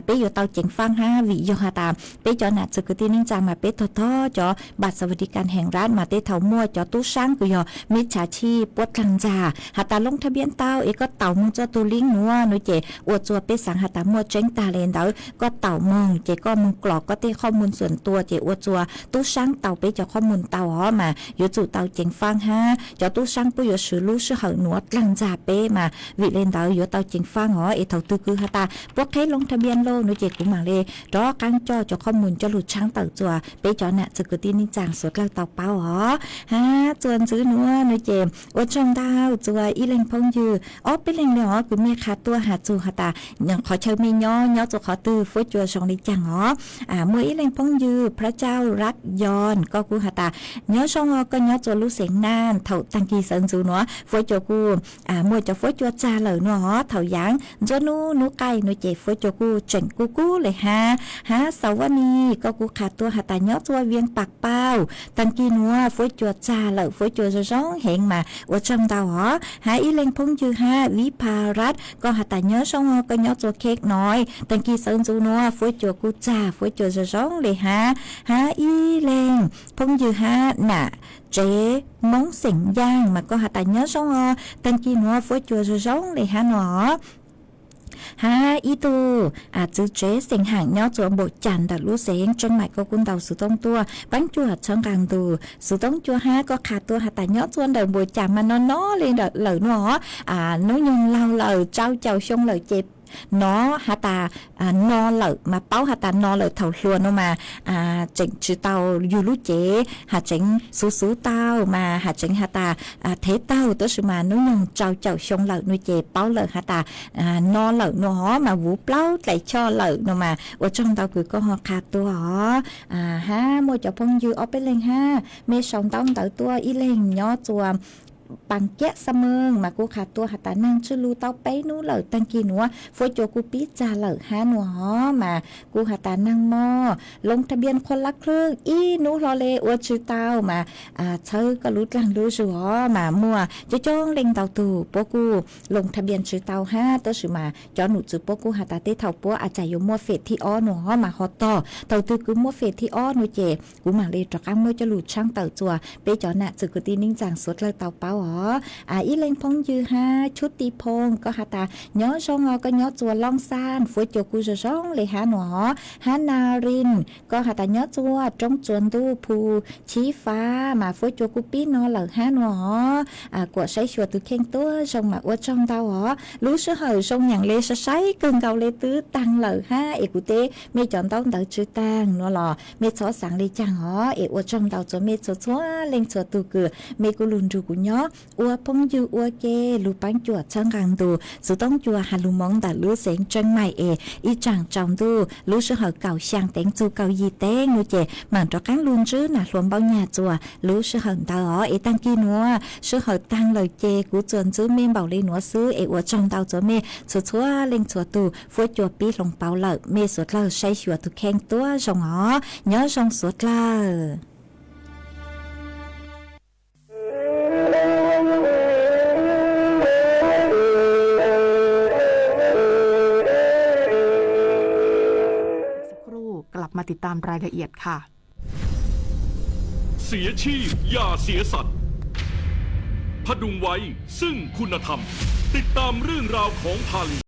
peb yuav tau ceev faaj hab, vim yog has tas peb cov nam txwv kwv tij neej tsaa mas peb tog tog cov บัตรสวัสดิการแห่งรัฐ mas tej thaum muaj cov tub saab kws yog มิจฉาชีพ puab dlaag ntxag has tas ลงทะเบียน tau es koj taus moog txuj tug ลิงก์ nuav no ces ua txuas peb xaav has tas muaj tseeb tag le ntawd, koj taus moog ces koj moog klos koj tej qhov muag xuam tua ces ua txuas tub saab tau peb cov qhov muag tau os. Mas yuav tsum tau ceev faaj hab, cov tub saab puab yuav swv lub sij hawm nuav dlaag ntxag peb, mas vim le ntawd yuav tau ceev faaj os. Es thaum twg kws has tas puab qheb ลงทะเบียน lawm no ces kuv maam le rov qaab coj cov qhov muag coj lug tshaaj tawm txuas peb cov nam txwv kwv tij neej tsaa suav dlawg tau paub os. Hab txuas ntxiv nuav no ces ua tsaug ntau txuas ib leeg phooj ywg ob peb leeg le os kws mej qha tuaj has txug has tas qhov chaw mej nyob, nyob txug qhov twg, fuab cua zoo le caag os. Muaj ib leeg phooj ywg พระเจ้ารักยอน, koj kuj has tas nyob zoo os, koj nyob txug lub xeev Naj, thaum taag kis sawv ntxuv nuav fuab cua kuj muaj cov fuab cua txag lawm no os. Thaum yaav ntsua nub nub qaij no ces fuab cua kuj tseem kub kub le hab. Hab Xav Vaj Nis, koj kuj qha tuaj has tas nyob txug เวียงปากเป้า, taag kis nuav fuab cua txag lawm, fuab cua zoo zoo heev mas ua tsaug ntau os. Hab ib leeg phooj ywg hab วิภารัตน์, koj has tas nyob zoo os, koj nyob txug เขตน้อย, taag kis sawv ntxuv nuav fuab cua kuj txag, fuab cua zoo zoo le hab. Hab ib leeg phooj ywg hab nam tsev Moob xeem Yaaj mas koj has tas nyob zoo os, taag kis nuav fuab cua zoo zoo le hab no. Hab ib tug txwv tsev xeem Haam nyob txug Npaum Cas ntawm lub xeev Tseeb Maim, koj kuj ntaus xuv toob tuaj, paab cuam txhawb nqaa ntug xuv toob cua hab koj qha tuaj has tas nyob txug ntawm Npaum Cas mas no no le lawm no os. Hnub nyoog laug lawm, rau caum xyoo lawm ces nov has tas no lawm mas paub has tas no lawm. Thaum hluas no mas tseem tsis tau yug lub cev, has tseev xuv xuv tau mas has tseev has tas thev taug, tab sis mas hnub nyoog rau caum xyoo lawm no ces paub lawm has tas no lawm no os, mas vuv plaub dlaim choj lawm no mas ua tsaug ntau kws koj ho qha tuaj os. Hab muaj cov phooj ywg ob peb leeg hab mej sau ntaub ntawv tuaj, ib leeg nyob txug Paas Kiab Xa Meej mas kuj qha tuaj has tas naag tswj lug tau peb nub lawm, taag kis nuav fuab cua kuj pib txag lawm hab no os. Mas kuj has tas naag mog ลงทะเบียนคนละครึ่ง ib nub hlo le ua tsis tau mas txhawb koj lub dlaag lub zug os. Mas muaj coob coob leej ntau tug puab kuj ลงทะเบียน tsis tau hab, tab sis mas cov num txwv puab kuj has tas tej thaum puab a tsam yuav muaj fem thib ob no os mas ho tog. Thaum twg kws muaj fem thib ob no ces kuv maam le rov qaab muab coj lug tshaab tawm txuas peb cov nam txwv kwv tij neej tsaa suav dlawg tau paub os. Ib leeg phooj ywg hab Tshub Ti Phooj, koj has tas nyob zoo os, koj nyob txug Looj Xaj, fuab cua kuj zoo zoo le hab no os. Hab Nas Ris, koj has tas nyob txug roob tsuas ntuj Phu Chib Fab mas fuab cua kuj pib no lawm hab no os. Kuam saib xyuas tug kheej tuab zoo mas ua tsaug ntau os. Lub sij hawm zoo yaam le sai sai kawg nkaus le twb taag lawm hab, es kuv teb mej cov ntaub ntawv tsis taag no los mej txhob xaav le caag os. Es ua tsaug ntau txuas mej txhua txhua leej txhua tug kws mej kuj lug nrug kuv nyob ua phooj ywg ua ke, lug paab cuam txhawb nqaa ntug xuv toob cua has lug moov ntawm lub xeev Tseeb Maim. Es ib tsaam tsaus ntuj lub sij hawm kaum xyaa teev txug kaum yim teev no ces maam rov qaab lug ntsib nam hluas Npauj Nyag txuas lub sij hawm ntawd os. Es taag kis nuav sij hawm taag lawm ces kuv txuas ntsib mej npaum le nuav xwb. Es ua tsaug ntau txuas mej txhua txhua leej txhua tug, fuab cua pib hloov pauv lawm, mej suav dlawg saib xyuas tug kheej tuab zoo os. Nyob zoo suav dlawg. มาติดตามรายละเอียดค่ะ เสียชื่ออย่าเสียสัตย์ พดุงไว้ซึ่งคุณธรรม ติดตามเรื่องราวของพาลี